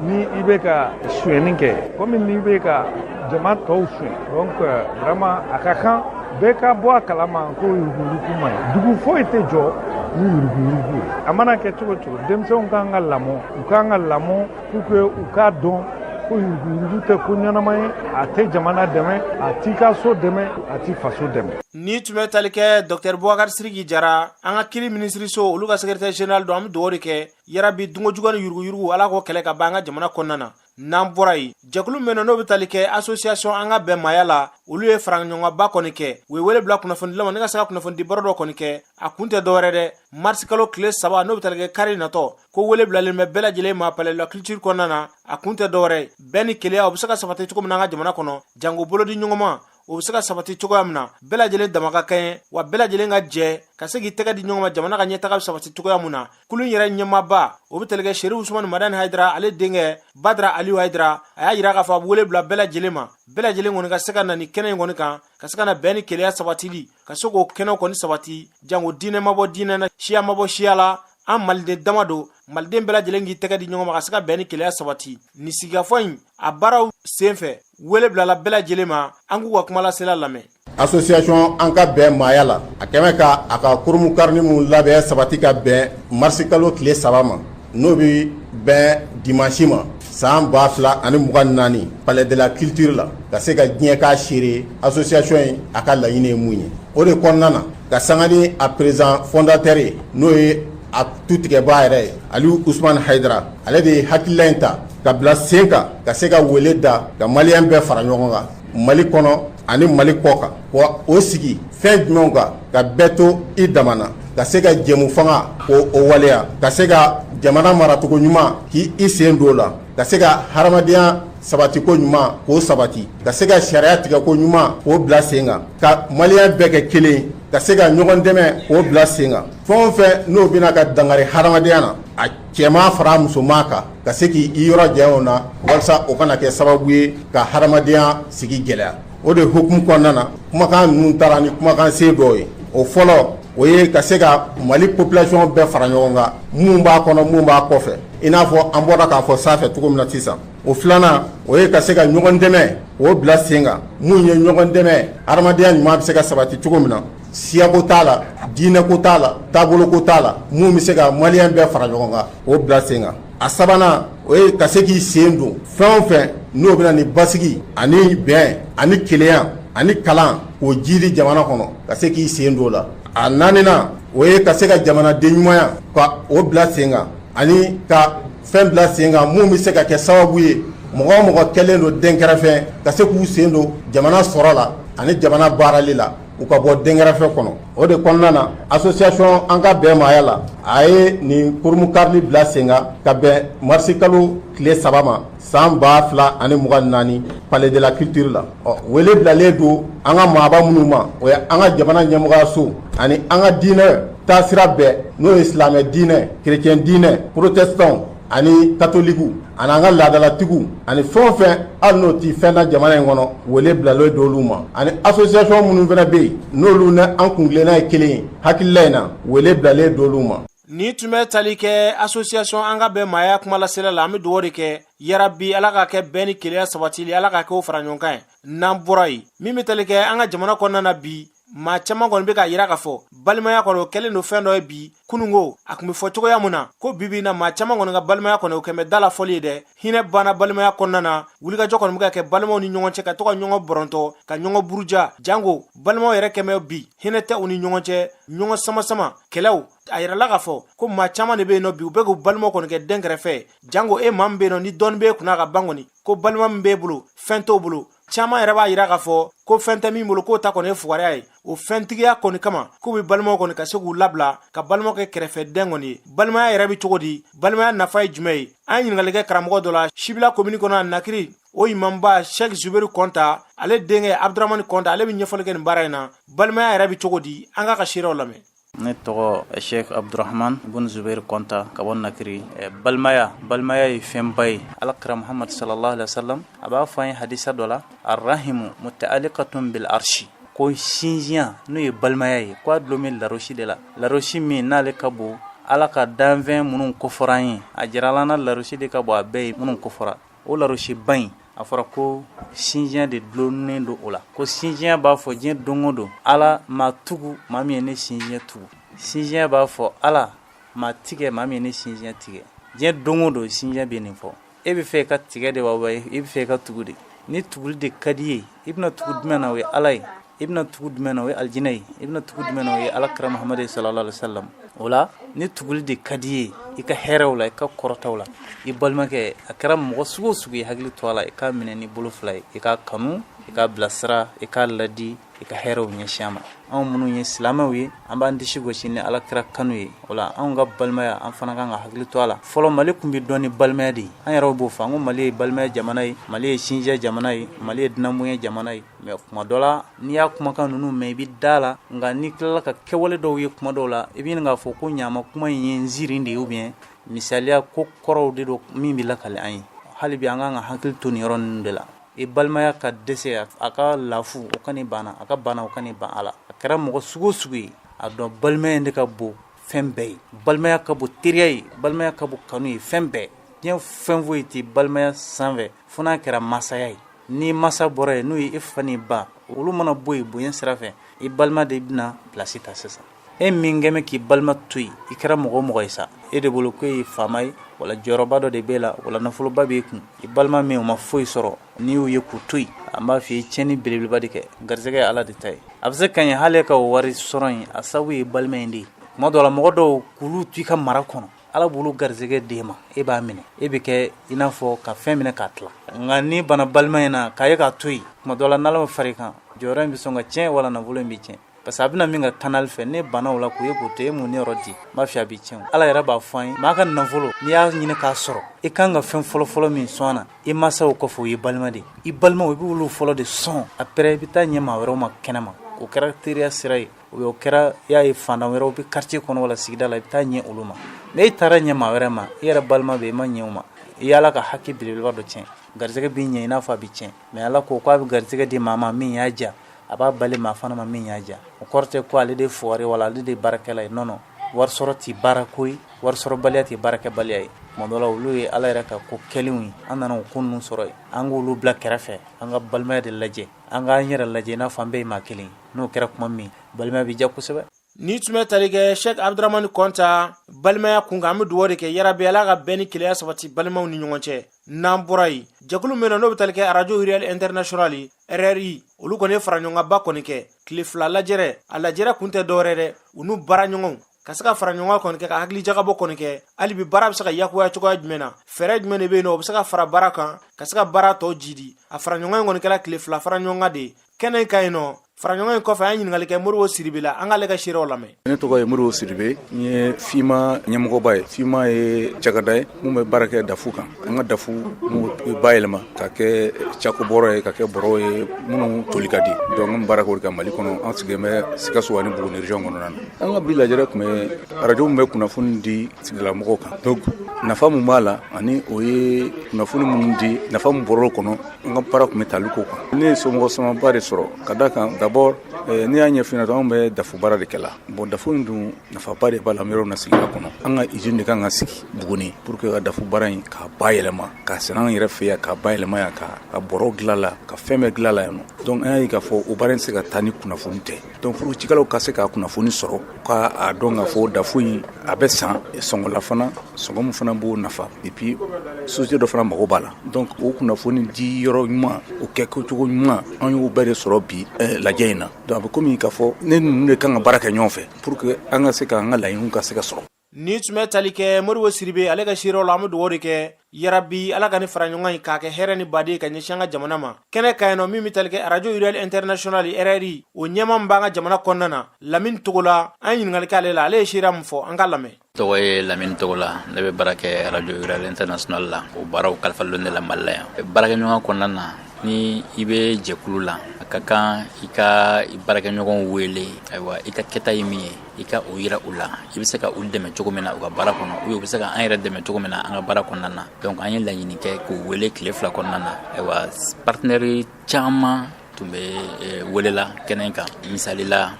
ni i bɛ ka sonyɛni kɛ, komi n'i bɛ ka jama tɔw suɲɛ. Donc vraiment, a ka kan bɛɛ ka bɔ a kalama ko yuruguyurugu man ɲi. Dugu foyi tɛ jɔ ni yuruguyurugu ye. A mana kɛ cogo cogo, denmisɛnw kan ka lamɔ, u kan ka lamɔ pour que u k'a dɔn ko yuruguyurugu tɛ ko ɲɛnama ye, a tɛ jamana dɛmɛ, a t'i ka so dɛmɛ, a t'i faso dɛmɛ.
Ni tun bɛ tali kɛ docteur Bubakari Siriki Jara, an ka kiri minisiriso olu ka secrétaire général don. An bɛ dugawu de kɛ yarabi dunkojuguya ni yuruguyurugu, Ala k'o kɛlɛ ka ban an ka jamana kɔnɔna na. N'an bɔra yen, jɛkulu min n'o bɛ tali kɛ association an ka bɛn maaya la, olu ye faraɲɔgɔnba kɔni kɛ. U ye wele bila kunnafonidilaw ma ni ka se ka kunnafonidi baro dɔ kɔni kɛ. A kun tɛ dɔwɛrɛ dɛ, marisi kalo tile 3, n'o bɛ tali kɛ kari natɔ, ko wele bilalen bɛ bɛɛ lajɛlen ma palais de la culture kɔnɔna na. A kun tɛ dɔwɛrɛ, bɛn ni kelenya o bɛ se ka sabati cogo min na an ka jamana kɔnɔ, janko bolodi ɲɔgɔnma o bɛ se ka sabati cogoya min na, bɛɛ lajɛlen dama ka kɛɲɛ wa bɛɛ lajɛlen ka jɛ ka se k'i tɛgɛ di ɲɔgɔn ma, jamana ka ɲɛtaga bɛ sabati cogoya min na. Kulu yɛrɛ ɲɛmaaba, o bɛ tali kɛ Serifu Usumani Madani Hayidara, ale denkɛ Badara Aliyu Hayidara, a y'a jira k'a fɔ a bɛ wele bila bɛɛ lajɛlen ma, bɛɛ lajɛlen kɔni ka se ka na nin kɛnɛ in kɔni kan, ka se ka na bɛn ni kelenya sabatili, ka se k'o kɛnɛ kɔni sabati, janko diinɛ ma bɔ diinɛ na, siya ma bɔ siya la, an maliden dama don. Maliden bɛɛ lajɛlen k'i tɛgɛ di ɲɔgɔn ma ka se ka bɛn ni kelenya sabati. Nin sigikafɔ in a baaraw senfɛ, wele bilala bɛɛ lajɛlen ma. An k'u ka kumalasela lamɛn.
Association An ka bɛn maaya la, a kɛmɛ ka a ka kurunbonkarili min labɛn sabati ka bɛn marisikalo tile 3 ma, n'o bɛ bɛn dimanche ma san 2024 palais de la culture la, ka se ka diɲɛ k'a seere association in a ka laɲini ye mun ye. O de kɔnɔna na, ka sanga ni a président fondateur ye, n'o ye a tutigɛbaa yɛrɛ ye, Aliyu Usumani Hayidara, ale de ye hakilila in ta ka bila sen kan, ka se ka wele da ka maliyɛn bɛɛ fara ɲɔgɔn kan Mali kɔnɔ ani Mali kɔ kan, wa o sigi fɛn jumɛnw kan, ka bɛɛ to i dama na, ka se ka jɛmu fanga k'o o waleya, ka se ka jamana maracogo ɲuman k'i i sen don o la, ka se ka hadamadenya sabatiko ɲuman k'o sabati, ka se ka sariya tigɛko ɲuman k'o bila sen kan, ka maliyɛn bɛɛ kɛ kelen, ka se ka ɲɔgɔn dɛmɛ k'o bila sen kan. Fɛn o fɛn n'o bɛna ka dankari hadamadenya na, a cɛman fara musoman kan, ka se k'i yɔrɔ janya o na, walasa o kana kɛ sababu ye ka hadamadenya sigi gɛlɛya. O de hukumu kɔnɔna na, kumakan ninnu taara ni kumakan sen dɔw ye. O fɔlɔ, o ye ka se ka Mali population bɛɛ fara ɲɔgɔn kan, minnu b'a kɔnɔ, minnu b'a kɔfɛ, i n'a fɔ an bɔra k'a fɔ sanfɛ cogo min na sisan. O filanan, o ye ka se ka ɲɔgɔn dɛmɛ k'o bila sen kan, mun ye ɲɔgɔn dɛmɛ, hadamadenya ɲuman bɛ se ka sabati cogo min na, siyako t'a la, diinɛko t'a la, taaboloko t'a la, mun bɛ se ka maliyɛn bɛɛ fara ɲɔgɔn kan k'o bila sen kan. A sabanan, o ye ka se k'i sen don fɛn o fɛn n'o bɛna ni basigi ani bɛn ani kelenya ani kalan k'o jiidi jamana kɔnɔ, ka se k'i sen don o la. A naaninan, o ye ka se ka jamanaden ɲumanya ka o bila sen kan, ani ka fɛn bila sen kan mun bɛ se ka kɛ sababu ye mɔgɔ o mɔgɔ kɛlen don dɛnkɛrɛfɛ, ka se k'u sen don jamana sɔrɔ la ani jamana baarali la, u ka bɔ dɛnkɛrɛfɛ kɔnɔ. O de kɔnɔna na, association An ka bɛn maaya la, a ye nin kurunbonkarili bila sen kan ka bɛn marisikalo tile 3 ma san 2024 palais de la culture la. Ɔ, wele bilalen don an ka maaba minnu ma, o ye an ka jamana ɲɛmɔgɔyaso ani an ka diinɛ taasira bɛɛ, n'o ye silamɛ diinɛ, chrétien diinɛ, protestant ani katolikiw, ani an ka laadalatigiw, ani fɛn o fɛn hali n'o tɛ fɛn na jamana in kɔnɔ, wele bilalen don olu ma, ani association minnu fana bɛ yen n'olu ni an kuntilenna ye kelen ye hakilila in na, wele bilalen don olu ma.
Nin tun bɛ tali kɛ association An ka bɛn maaya kumalasela la. An bɛ dugawu de kɛ, yarabi Ala k'a kɛ bɛn ni kelenya sabatili, Ala k'a kɛ o fara ɲɔgɔn kan ye. N'an bɔra yen, min bɛ tali kɛ an ka jamana kɔnɔna na bi, maa caman kɔni bɛ k'a yira k'a fɔ balimaya kɔni o kɛlen don fɛn dɔ ye bi. Kununko a tun bɛ fɔ cogoya mun na ko bi bi na, maa caman kɔni ka balimaya kɔni o kɛmɛ da la fɔli ye dɛ. Hinɛ banna balimaya kɔnɔna na. Wulikajɔ kɔni bɛ ka kɛ balimaw ni ɲɔgɔn cɛ, ka to ka ɲɔgɔn bɔrɔntɔ, ka ɲɔgɔn buruja, janko balimaw yɛrɛ kɛmɛ bi hinɛ tɛ u ni ɲɔgɔn cɛ, ɲɔgɔn samasama kɛlɛw. A yirala k'a fɔ ko maa caman de bɛ yen nɔ bi, u bɛ k'u balimaw kɔni kɛ dɛnkɛrɛfɛ, janko e maa min bɛ yen nɔ ni dɔɔni b'e kunna ka ban kɔni, ko balima min b'e bolo fɛn t'o bolo. Caman yɛrɛ b'a yira k'a fɔ ko fɛn tɛ min bolo, k'o ta kɔni ye fugariya ye. O fɛntigiya kɔni kama, k'u bɛ balimaw kɔni ka se k'u labila, ka balimaw kɛ kɛrɛfɛdɛn kɔni ye. Balimaya yɛrɛ bɛ cogo di? Balimaya nafa ye jumɛn ye? An ye ɲininkali kɛ karamɔgɔ dɔ la Sibila komini kɔnɔ, Nakiri, o imamuba Sɛki Zuberi Kɔnta, ale denkɛ Abudramani Kɔnta, ale bɛ ɲɛfɔli kɛ nin baara in na. Balimaya yɛrɛ bɛ cogo di? An k'a ka seerew lamɛn.
Ne tɔgɔ Sheikh Abdurrahman bun Zubair Kɔnta ka bɔ Nakiri. Balimaya, balimaya ye fɛnba ye. Ala kira Muhammad sallallahu alaihi wasallam a b'a fɔ an ye hadisa dɔ la, arrahimu muta'alliqatun bil arshi, ko sinjiya n'o ye balimaya ye, ko a dulon bɛ larosi de la. Larosi min n'ale ka bon Ala ka danfɛn minnu kofɔra an ye, a jirala an na larosi de ka bon a bɛɛ ye minnu kofɔra. O larosiba in, a fɔra ko sinjiya de dulonnen don o la, ko sinjiya b'a fɔ diɲɛ don o don, Ala maa tugu maa min ye ne sinjiya tugu. Sinjiya b'a fɔ, Ala maa tigɛ maa min ye ne sinjiya tigɛ. Diɲɛ don o don sinjiya bɛ nin fɔ. E bɛ fɛ i ka tigɛ de wa, i bɛ fɛ i ka tugu de? Ni tuguli de ka di i ye, i bɛna tugu jumɛn na? O ye Ala ye. I bɛna tugu jumɛn na? O ye alijinɛ ye. I bɛna tugu jumɛn na? O ye Ala kira Muhamadu sallallahu alaihi wasallam. O la, ni tuguli de ka di i ye, i ka hɛrɛw la, i ka kɔrɔtaw la, i balimakɛ, a kɛra mɔgɔ sugu o sugu ye, hakili to a la, i k'a minɛ ni bolo fila ye, i k'a kanu, i k'a bilasira, i k'a ladi, i ka hɛrɛw ɲɛsin a ma. Anw minnu ye silamɛw ye, an b'an disi gosi ni Ala kira kanu ye. O la, anw ka balimaya, an fana kan ka hakili to a la. Fɔlɔ, Mali tun bɛ dɔn ni balimaya de ye. An yɛrɛw b'o fɔ, an ko Mali ye balimaya jamana ye, Mali ye sinjiya jamana ye, Mali ye dunanbonya jamana ye. Mais kuma dɔ la, n'i y'a kumakan ninnu mɛn, i bɛ da la, nka n'i tilala ka kɛwale dɔw ye kuma dɔw la, i bɛ ɲini k'a fɔ ko ɲama kuma in ye nziirin de ye ou bien misaliya ko kɔrɔw de don min bɛ lakali an ye. Hali bi an kan ka hakili to nin yɔrɔ ninnu de la. I balimaya ka dɛsɛ, a ka lafu, o kana i ban a ka bana, o kana i ban a la. A kɛra mɔgɔ sugu o sugu ye, a dɔn balimaya in de ka bon. fɛn bɛɛ ye. Balimaya ka bon teriya ye, balimaya ka bon kanu ye, fɛn bɛɛ. Diɲɛ fɛn foyi tɛ balimaya sanfɛ fo n'a kɛra masaya ye. Ni masa bɔra yen, n'o ye e fa ni ba, olu mana bɔ yen bonya sira fɛ, i balima de bɛna place ta sisan. E min kɛmɛ k'i balima to yen, i kɛra mɔgɔ o mɔgɔ ye sa, e de bolo ko e ye faama ye, wala jɔyɔrɔba dɔ de b'e la, wala nafoloba b'e kun, i balima min o ma foyi sɔrɔ, n'i y'u ye k'u to yen, an b'a f'i ye tiɲɛni belebeleba de kɛ. Garisɛgɛ ye Ala de ta ye. A bɛ se ka ɲɛ hali e ka o wari sɔrɔ in, a sababu ye balima in de ye. Tuma dɔ la, mɔgɔ dɔw k'olu to i ka mara kɔnɔ, Ala b'olu garisɛgɛ d'e ma, e b'a minɛ, e bɛ kɛ i n'a fɔ ka fɛn minɛ k'a tila. Nka n'i banna balima in na k'a ye k'a to yen, tuma dɔ la n'Ala ma far'i kan, jɔyɔrɔ in bɛ sɔn ka tiɲɛ wala nafolo in bɛ tiɲɛ. Parce que a bɛna min ka canal fɛ, ne banna o la k'o ye k'o to e mun ne yɔrɔ di, n b'a f'i ye a bɛ tiɲɛ. Ala yɛrɛ b'a fɔ an ye, maa ka nafolo n'i y'a ɲini k'a sɔrɔ, i kan ka fɛn fɔlɔfɔlɔ min sɔn a na, i mansaw kɔfɛ, o ye balima de ye. I balimaw, i b'olu fɔlɔ de sɔn, après i bɛ taa ɲɛ maa wɛrɛw ma kɛnɛ ma. O kɛra teriya sira ye, o kɛra i y'a ye fantan wɛrɛw bɛ quartier kɔnɔ wala sigida la, i bɛ taa ɲɛ olu ma. Mais e taara ɲɛ maa wɛrɛ ma, i yɛrɛ balima bɛ, i ma ɲɛ o ma, i y'Ala ka hakɛ belebeleba dɔ tiɲɛ. Garisɛgɛ b'i ɲɛ i n'a fɔ a bɛ tiɲɛ, mais Ala ko k'a bɛ garisɛgɛ di maa ma min y'a diya, a b'a bali maa fana ma min y'a diya. O kɔrɔ tɛ ko ale de fugari wala ale de ye baarakɛla ye. Non, non, wari sɔrɔ tɛ baarako ye, wari sɔrɔbaliya tɛ baarakɛbaliya ye. Tuma dɔ la, olu ye Ala yɛrɛ ka ko kɛlenw ye, an nana o ko ninnu sɔrɔ yen. An k'olu bila kɛrɛfɛ, an ka balimaya de lajɛ, an k'an yɛrɛ lajɛ i n'a fɔ an bɛɛ ye maa kelen. N'o kɛra tuma min, balimaya bɛ diya kosɛbɛ.
Ni tun bɛ tali kɛ Sheikh Abdramani Kɔnta balimaya kun kan, an bɛ dugawu de kɛ yarabi Ala ka bɛn ni kelenya sabati balimaw ni ɲɔgɔn cɛ. N'an bɔra yen, jɛkulu min n'o bɛ tali kɛ arajo Real International RRI, olu kɔni ye faraɲɔgɔnkanba kɔni kɛ tile 2 lajɛrɛ. A lajɛrɛ kun tɛ dɔwɛrɛ dɛ, u n'u baara ɲɔgɔnw ka se ka fara ɲɔgɔn kɔni kɛ ka hakili jagabɔ kɔni kɛ hali bi baara bɛ se ka yakuya cogoya jumɛn na, fɛɛrɛ jumɛn de bɛ yen nɔ o bɛ se ka fara baara kan ka se ka baara tɔ jidi. A fara ɲɔgɔn in kɔni kɛra tile 2 fara ɲɔgɔn kan de ye kɛnɛ in kan yen nɔ. Fara ɲɔgɔn in kɔfɛ, an ye ɲininkali kɛ Moribo Siribe la, an k'ale ka seerew lamɛn.
Ne tɔgɔ ye Moribo Siribe, n ye FIMA ɲɛmɔgɔba ye. FIMA ye cakɛda ye mun bɛ baara kɛ dafu kan. An ka dafu mun bayɛlɛma ka kɛ cako bɔrɔ ye, ka kɛ bɔrɔ ye minnu toli ka di. Donc an bɛ baara kɛ o de kan Mali kɔnɔ. An sigilen bɛ Sikaso ani Buguni région kɔnɔna na. An ka bi lajɛrɛ tun bɛ arajo min bɛ kunnafoni di sigidalamɔgɔw kan, donc nafa mun b'a la ani o ye kunnafoni minnu di, nafa mun bɔr'o kɔnɔ, an ka baara tun bɛ tali k'o kan. Ne ye somɔgɔ samaba de sɔrɔ ka da kan. D'abord, ne y'a ɲɛf'i ɲɛna, anw bɛ dafu baara de kɛla. Bon, dafu in dun nafaba de b'a la. An bɛ yɔrɔ min na sigida kɔnɔ, an ka usine de kan ka sigi Buguni pour que ka dafu baara in k'a bayɛlɛma, k'a sɛnɛ an yɛrɛ fɛ yan, k'a bayɛlɛma yan, ka bɔrɔw dilan la, ka fɛn bɛɛ dilan la yan nɔ. Donc an y'a ye k'a fɔ o baara in tɛ se ka taa ni kunnafoni tɛ. Donc pour cikɛlaw ka se ka kunnafoni sɔrɔ, k'a dɔn k'a fɔ dafu in a bɛ san sɔngɔ la fana, sɔngɔ min fana b'o nafa, et puis société dɔ fana mago b'a la. Donc o kunnafoni di yɔrɔ ɲuman, o kɛ cogo ɲuman, an y'o bɛɛ de sɔrɔ bi lajɛ in na. Donc a bɛ komi k'a fɔ ne ninnu de kan ka baara kɛ ɲɔgɔn fɛ pour que an ka se k'an ka laɲiniw ka se ka sɔrɔ.
Ni tun bɛ tali kɛ Moribo Siribe ale ka seerew la. An bɛ dugawu de kɛ yarabi Ala ka ni fara ɲɔgɔn in k'a kɛ hɛrɛ ni baden ka ɲɛsin an ka jamana ma. Kɛnɛ kan yen nɔ, min bɛ tali kɛ arajo Real International RRI, o ɲɛmaa min b'an ka jamana kɔnɔna na, Lamini Togola, an ye ɲininkali kɛ ale la, ale ye seereya min fɔ, an ka lamɛn.
Tɔgɔ ye Lamini Togola, ne bɛ baara kɛ arajo Real International la. O baaraw kalifalen ne la Mali la yan. Baarakɛɲɔgɔn kɔnɔna na, ni i bɛ jɛkulu la, a ka kan i ka baarakɛɲɔgɔnw wele. Ayiwa, i ka kɛta ye min ye, i ka o yira u la, i bɛ se ka u dɛmɛ cogo min na u ka baara kɔnɔ, u bɛ se ka an yɛrɛ dɛmɛ cogo min na an ka baara kɔnɔna na. Donc an ye laɲini kɛ k'u wele tile 2 kɔnɔna na. Ayiwa, partenaire caman tun bɛ welela kɛnɛ kan. Misali la,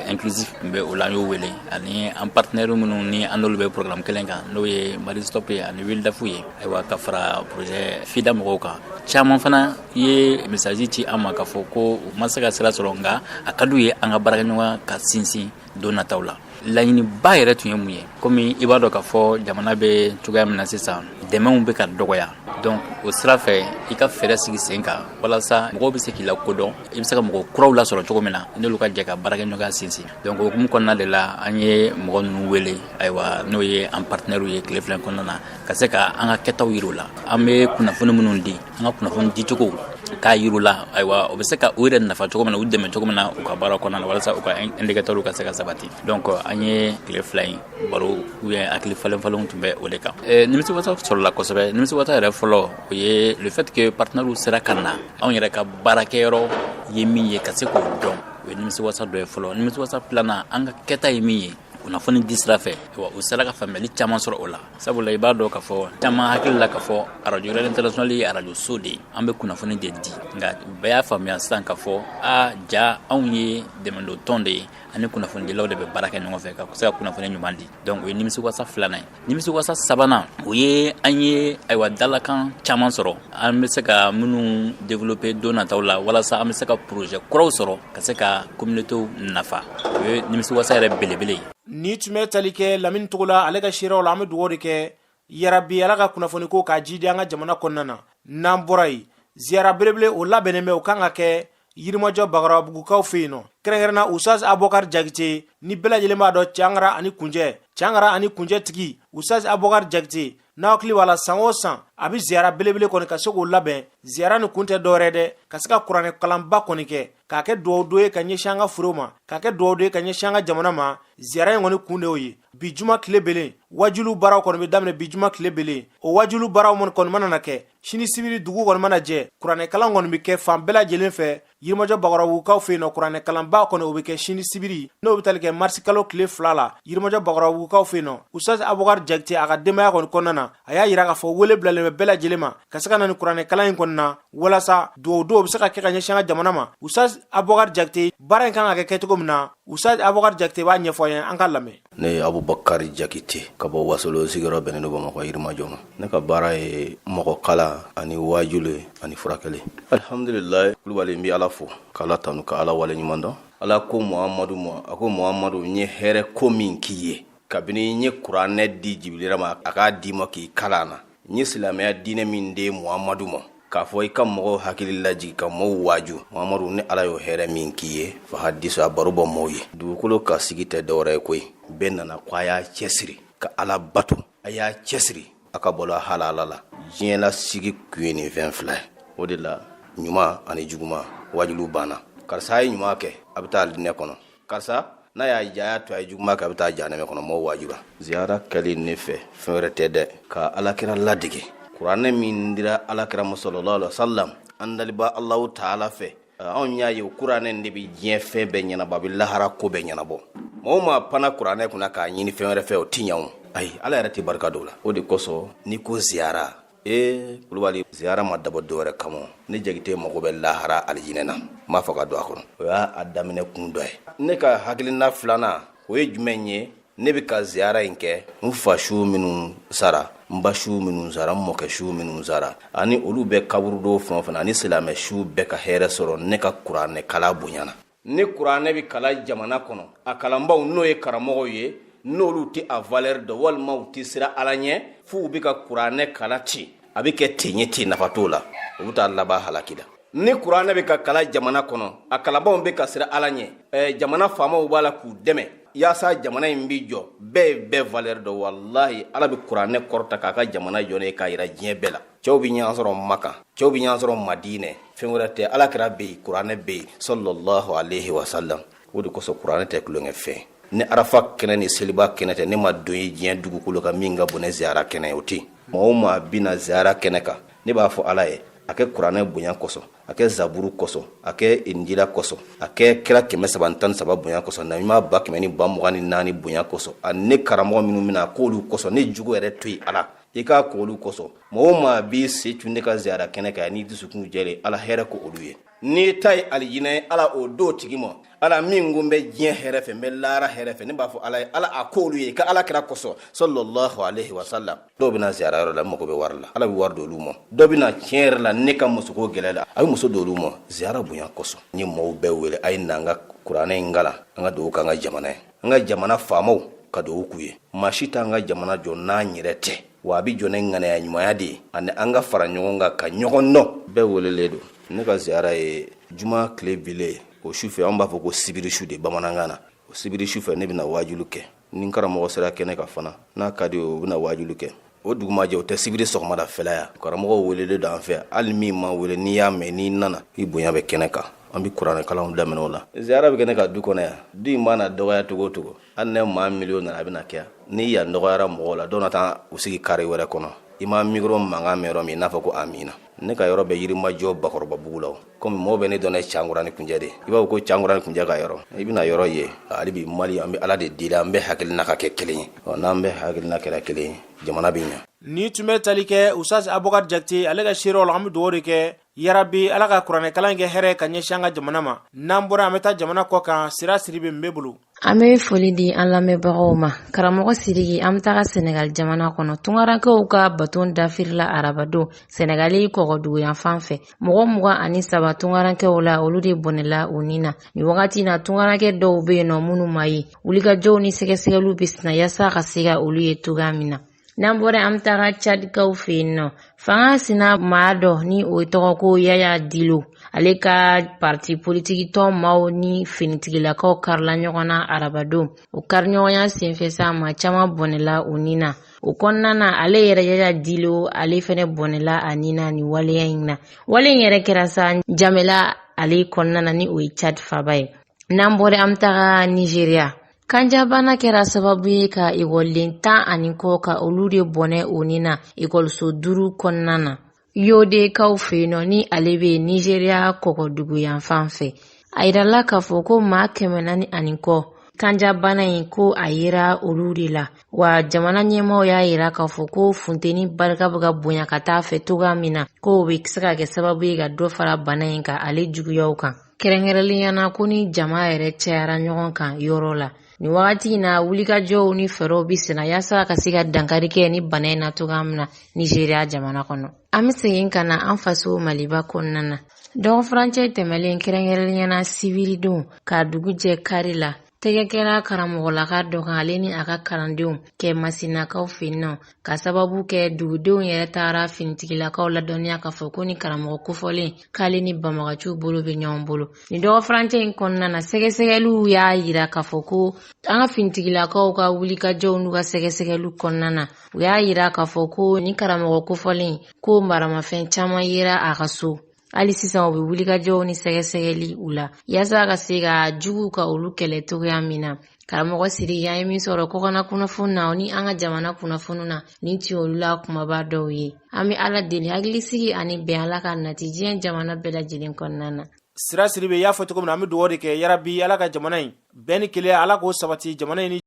Inclusif tun bɛ o la, an y'o wele, ani an partenaire minnu ni an n'olu bɛ programme kelen kan, n'o ye Marie Stopes ye ani Wildaf ye. Ayiwa, ka fara projet FIDA mɔgɔw kan, caman fana ye message ci an ma k'a fɔ ko u ma se ka sira sɔrɔ, nka a ka d'u ye an ka baarakɛɲɔgɔnya ka sinsin don nataw la. Laɲiniba yɛrɛ tun ye mun ye? Komi i b'a dɔn k'a fɔ jamana bɛ cogoya min na sisan, dɛmɛw bɛ ka dɔgɔya. Donc o sira fɛ, i ka fɛɛrɛ sigi sen kan walasa mɔgɔw bɛ se k'i lakodɔn, i bɛ se ka mɔgɔ kuraw lasɔrɔ cogo min na, n'olu ka jɛ ka baarakɛɲɔgɔnya sinsin. Donc o hukumu kɔnɔna de la, an ye mɔgɔ ninnu wele, ayiwa, n'o ye an partenaires ye, tile 2 kɔnɔna na, ka se ka an ka kɛtaw yir'u la, an bɛ kunnafoni minnu di, an ka kunnafoni dicogo k'a yir'u la. Ayiwa, o bɛ se ka u yɛrɛ nafa cogo min na, u dɛmɛ cogo min na u ka baara kɔnɔna na, walasa u ka indicateurs ka se ka sabati. Donc an ye tile 2 in baro ou bien hakili falen falenw tun bɛ o de kan. Nimisiwasa sɔrɔla kosɛbɛ. Nimisiwasa yɛrɛ fɔlɔ, o ye le fait que partenaires sera ka na, anw yɛrɛ ka baarakɛyɔrɔ ye min ye, ka se k'o dɔn, o ye nimisiwasa dɔ ye fɔlɔ. Nimisiwasa filanan, an ka kɛta ye min ye. Kunnafoni di sira fɛ, wa u sera ka faamuyali caman sɔrɔ o la, sabula i b'a dɔn k'a fɔ caman hakili la k'a fɔ arajo Yirɛrɛ International ye arajo so de ye, an bɛ kunnafoni de di. Nka u bɛɛ y'a faamuya sisan k'a fɔ a ja anw ye dɛmɛdon tɔn de ye, ani kunnafonidilaw de bɛ baara kɛ ɲɔgɔn fɛ ka se ka kunnafoni ɲuman di. Donc o ye nimisiwasa filanan ye. Nimisiwasa sabanan, o ye an ye ayiwa dalakan caman sɔrɔ an bɛ se ka minnu développer don nataw la, walasa an bɛ se ka projet kuraw sɔrɔ ka se ka communautéw nafa. O ye nimisiwasa yɛrɛ belebele ye.
Ni tun bɛ tali kɛ Lamini Togola ale ka seerew la, an bɛ dugawu de kɛ yarabi Ala ka kunnafoni ko k'a jidi an ka jamana kɔnɔna na. N'an bɔra yen, ziyara belebele o labɛnnen bɛ, o kan ka kɛ Yirimajɔ Bagarabugukaw fɛ yen nɔ, kɛrɛnkɛrɛnna Usaz Abubakar Jakite. Ni bɛɛ lajɛlen b'a dɔn, Cangara ani Kunjɛ, Cangara ani Kunjɛ tigi Usaz Abubakar Jakite, n'aw hakili b'a la, san o san a bɛ ziyara belebele kɔni ka se k'o labɛn. Ziyara nin kun tɛ dɔwɛrɛ dɛ, ka se ka kuranɛ kalanba kɔni kɛ, k'a kɛ dugawu don ye ka ɲɛsin an ka forow ma, k'a kɛ dugawu don ye ka ɲɛsin an ka jamana ma. Ziyara in kɔni kun de y'o ye. Bi juma tile belen, wajulu baaraw kɔni bɛ daminɛ bi juma tile belen. O wajulu baaraw kɔni mana na kɛ sini sibiri, dugu kɔni mana jɛ, kuranɛkalan kɔni bɛ kɛ fan bɛɛ lajɛlen fɛ Yirimajɔ Bagarabugukaw fɛ yen nɔ. Kuranɛkalanba kɔni o bɛ kɛ sini sibiri, n'o bɛ tali kɛ marisi kalo tile 2 la, Yirimajɔ Bagarabugukaw fɛ yen nɔ. Usaz Abubakar Jakite a ka denbaya kɔni kɔnɔna na, a y'a yira k'a fɔ wele bilalen bɛ bɛɛ lajɛlen ma ka se ka na nin kuranɛkalan in kɔni na, walasa dugawu don o bɛ se ka kɛ ka ɲɛsin an ka jamana ma. Usaz Abubakar Jakite, baara in kan ka kɛ kɛcogo min na, Usaz Abubakar Jakite b'a ɲɛfɔ an ye, an ka lamɛn.
Ne ye Abubakari Jakite ka bɔ Wasolo, sigiyɔrɔ bɛnnen don Bamakɔ Yirimajɔ ma. Ne ka baara ye mɔgɔ kalan ani waajuli ani furakɛli. Alihamdulilayi Kulubali, n bɛ Ala fo ka Ala tanu ka Ala waleɲuman dɔn. Ala ko Muhamadu ma, a ko Muhamadu, n ye hɛrɛ ko min k'i ye kabini n ye kuranɛ di Jibirila ma a k'a d'i ma k'i kalan na, n ye silamɛya diinɛ min di Muhamadu ma k'a fɔ i ka mɔgɔw hakili lajigi ka mɔgɔw waaju, Muhamadu, ni Ala y'o hɛrɛ min k'i ye, fahadisu, a baro bɔ mɔgɔw ye. Dugukolo ka sigi tɛ dɔwɛrɛ ye koyi, bɛɛ nana ko a y'a cɛsiri ka Ala bato, a y'a cɛsiri a ka balo halala la. Diɲɛlasigi kun ye nin fɛn fila ye. O de la ɲuman ani juguman waajulu banna. Karisa ye ɲuman kɛ, a bɛ taa alijinɛ kɔnɔ. Karisa n'a y'a diya a y'a to a ye juguman kɛ, a bɛ taa jahanɛmɛ kɔnɔ. Mɔgɔw waajura. Ziyara kɛli ne fɛ fɛn wɛrɛ tɛ dɛ, ka alakira ladege. Kuranɛ min dira alakira ma sallallahu alaihi wasallam, an daliba Alahu taala fɛ, anw y'a ye kuranɛ de bɛ diɲɛ fɛn bɛɛ ɲɛnabɔ, a bɛ lahara ko bɛɛ ɲɛnabɔ. Mɔgɔ o maa panna kuranɛ kunna k'a ɲini fɛn wɛrɛ fɛ, o ti ɲɛ o. Ayi, Ala yɛrɛ tɛ barika don o la. O de kosɔn n'i ko ziyara, ee Kulubali, ziyara ma dabɔ dɔwɛrɛ kama. Ne Jakite mago bɛ lahara alijinɛ na, n b'a fɛ ka don a kɔnɔ. O y'a daminɛ kun dɔ ye. Ne ka hakilina filanan o ye jumɛn ye? Ne bɛ ka ziyara in kɛ n fa su minnu sara, n ba su minnu sara, n mɔkɛ su minnu sara, ani olu bɛ kaburudo fɛn o fɛn na, ani silamɛ su bɛɛ ka hɛrɛ sɔrɔ ne ka kuranɛ kalan bonya na. Ni kuranɛ bɛ kalan jamana kɔnɔ, a kalanbaw n'o ye karamɔgɔw ye, n'olu tɛ a valeur dɔn walima u tɛ siran Ala ɲɛ, f'u bɛ ka kuranɛ kalan ten, a bɛ kɛ ten ye ten, nafa t'o la, u bɛ taa laban halaki la. Ni kuranɛ bɛ ka kalan jamana kɔnɔ, a kalanbaw bɛ ka siran Ala ɲɛ, jamana faamaw b'a la k'u dɛmɛ yaasa jamana in bɛ jɔ, bɛɛ ye bɛɛ valeur dɔn, walahi Ala bɛ kuranɛ kɔrɔta k'a ka jamana jɔ ne k'a jira diɲɛ bɛɛ la. Cɛw bɛ ɲɔgɔn sɔrɔ Makan, cɛw bɛ ɲɔgɔn sɔrɔ Madinɛ, fɛn wɛrɛ tɛ, ala kira bɛ yen, kuranɛ bɛ yen, sallallahu alaihi wasallam. O de kosɔn kuranɛ tɛ tulonkɛ fɛn. Ni arafa kɛnɛ ni seliba kɛnɛ tɛ, ne ma don ye diɲɛ dugukolo kan min ka bon ni ziyara kɛnɛ ye, o tɛ yen. Maa o maa bɛ na ziyara kɛnɛ kan, ne b'a fɔ Ala ye, a kɛ kuranɛ bonya kosɔn, a kɛ zaburu kosɔn, a kɛ injila kosɔn, a kɛ kira 313 bonya kosɔn, nabiɲuman 124 000 bonya kosɔn, ani ne karamɔgɔ minnu bɛna k'olu kosɔn, ne jugu yɛrɛ to yen Ala, i k'a k'olu kosɔn. Mɔgɔ o maa b'i sen cun ne ka ziyara kɛnɛ kan n'i dusukun jɛlen, Ala hɛrɛ ko olu ye. N'i ta ye alijinɛ ye, Ala o d'o tigi ma. Ala min ko n bɛ diɲɛ hɛrɛ fɛ, n bɛ lahara hɛrɛ fɛ, ne b'a fɔ Ala ye, Ala a k'olu ye i ka ala kira kosɔn, sallallahu alaihi wasallam. Dɔw bɛna ziyara yɔrɔ la, n mago bɛ wari la, Ala bɛ wari d'olu ma. Dɔ bɛna tiɲɛ yɛrɛ la, ne ka musoko gɛlɛya la, a bɛ muso d'olu ma ziyara bonya kosɔn. N ye maaw bɛɛ wele, a ye na an ka kuranɛ in kalan, an ka dugawu k'an ka jamana ye, an ka jamana faamaw ka dugawu k'u ye. Maa si t'an ka jamana jɔ n'an yɛrɛ tɛ, wa a bɛ jɔ ni ŋanaya ɲumanya de ye, ani an ka fara ɲɔgɔn kan ka ɲɔgɔn dɔn. Bɛɛ welelen don. Ne ka ziyara ye juma tile bilen, o su fɛ, an b'a fɔ ko sibiri su de bamanankan na. O sibiri su fɛ, ne bɛna waajulu kɛ. Ni n karamɔgɔ sera kɛnɛ kan fana, n'a ka di o bɛna waajulu kɛ. O dugumajɛ, o tɛ sibiri sɔgɔmada fɛla ya. Karamɔgɔw welelen don an fɛ, hali min ma wele, n'i y'a mɛn n'i nana, i bonya bɛ kɛnɛ kan. An bɛ kuranɛkalanw daminɛ o la. Ziyara bɛ kɛ ne ka du kɔnɔ yan. Du in mana dɔgɔya cogo o cogo, hali ne maa miliyɔn nana, a bɛna kɛ yan. Ni yan dɔgɔyara mɔgɔw la, dɔw na taa u sigi kare wɛrɛ kɔnɔ. I ma mikoro mankan mɛn yɔrɔ min, i n'a fɔ ko amiina. Ne ka yɔrɔ bɛ Yirimajɔ Bakɔrɔbabugu la. Komi mɔgɔw bɛ ne dɔn ne Cangura ni Kunjɛ de, i b'a fɔ ko Cangura ni Kunjɛ ka yɔrɔ, i bɛna yɔrɔ ye. Hali bi Mali, an bɛ Ala de deli, an bɛɛ hakilina ka kɛ kelen ye. N'an bɛɛ hakilina kɛra kelen ye, jamana bɛ ɲɛ.
Ni tun bɛ tali kɛ Usaz Abubakar Jakite ale ka seerew la. An bɛ dugawu de kɛ, yarabi Ala ka kuranɛkalan kɛ hɛrɛ ka ɲɛsin an ka jamana ma. N'an bɔra, an bɛ taa jamana kɔ kan. Sira Siribe n bɛ bolo.
An bɛ foli di an lamɛnbagaw ma. Karamɔgɔ Sidiki, an bɛ taga Senegali jamana kɔnɔ. Tungarankew ka baton dafirila arabadon Senegali kɔgɔduguyanfan fɛ. Mɔgɔ 23 tungarankew la, olu de bɔnɛla u ni na. Nin wagati na, tungaranke dɔw bɛ yen nɔ minnu ma ye. Wulikajɔw ni sɛgɛsɛgɛliw bɛ senna yaasa ka se ka olu ye cogoya min na. N'an bɔra, an bɛ taga Cadikaw fɛ yen nɔ. Fanga sina maa dɔ ni o tɔgɔ ko Yaya Dilo, ale ka parti politiki tɔn maaw ni finitigilakaw karila ɲɔgɔn na arabadon. O kariɲɔgɔnya senfɛ sa, maa caman bɔnɛla u ni na. O kɔnɔna na, ale yɛrɛ Yaya Dilo, ale fɛnɛ bɔnɛla a ni na nin waleya in na. Wale in yɛrɛ kɛra sa Jamela ale kɔnɔna na, ni o ye Cad faba ye. N'an bɔra, an bɛ taga Nizeriya. Kanjabana kɛra sababu ye ka ekɔliden tan ani kɔ ka olu de bɔnɛ o ni na ekɔliso duuru kɔnɔna na Yodekaw fɛ yen nɔ, ni ale bɛ Nizeriya kɔgɔduguyanfan fɛ. A yirala k'a fɔ ko maa 400 ani kɔ, kanjabana in ko a yera olu de la. Wa jamana ɲɛmaaw y'a yira k'a fɔ ko funteni barika bɛ ka bonya ka taa fɛ cogoya min na, k'o bɛ se ka kɛ sababu ye ka dɔ fara bana in kan ale juguyaw kan, kɛrɛnkɛrɛnnenya na ko ni jama yɛrɛ cayara ɲɔgɔn kan yɔrɔ la. Nin wagati in na, wulikajɔw ni fɛɛrɛw bɛ senna yaasa ka se ka dankari kɛ ni bana in na cogoya min na Nizeriya jamana kɔnɔ. An bɛ segin ka na an faso Maliba kɔnɔna na. Dɔgɔfurancɛ tɛmɛlen, kɛrɛnkɛrɛnnenya na sibiridon ka dugu jɛ kari la, tɛgɛ kɛra karamɔgɔlaka dɔ kan, ale ni a ka kalandenw kɛ Masinakaw fɛ yen nɔ, ka sababu kɛ dugudenw yɛrɛ taara finitigilakaw ladɔnniya k'a fɔ ko ni karamɔgɔ kofɔlen k'ale ni banbagaciw bolo bɛ ɲɔgɔn bolo. Nin dɔgɔfurancɛ in kɔnɔna na, sɛgɛsɛgɛliw y'a yira k'a fɔ ko an ka finitigilakaw ka wulikajɔw n'u ka sɛgɛsɛgɛliw kɔnɔna na, u y'a yira k'a fɔ ko ni karamɔgɔ kofɔlen ko maramafɛn caman yera a ka so. Hali sisan u bɛ wulikajɔw ni sɛgɛsɛgɛli u la yaasa ka se ka juguw ka olu kɛlɛ cogoya min na. Karamɔgɔ Sidiki, an ye min sɔrɔ kɔkanna kunnafoni na ni an ka jamana kunnafoni na, nin tun olu la kumaba dɔw ye. An bɛ Ala deli hakilisigi ani bɛn Ala ka nati diɲɛ jamana bɛɛ lajɛlen kɔnɔna na.
Sira Sidibe y'a fɔ cogo min na, an bɛ dugawu de kɛ, yarabi Ala ka jamana in bɛn ni kelenya, Ala k'o sabati jamana in ni.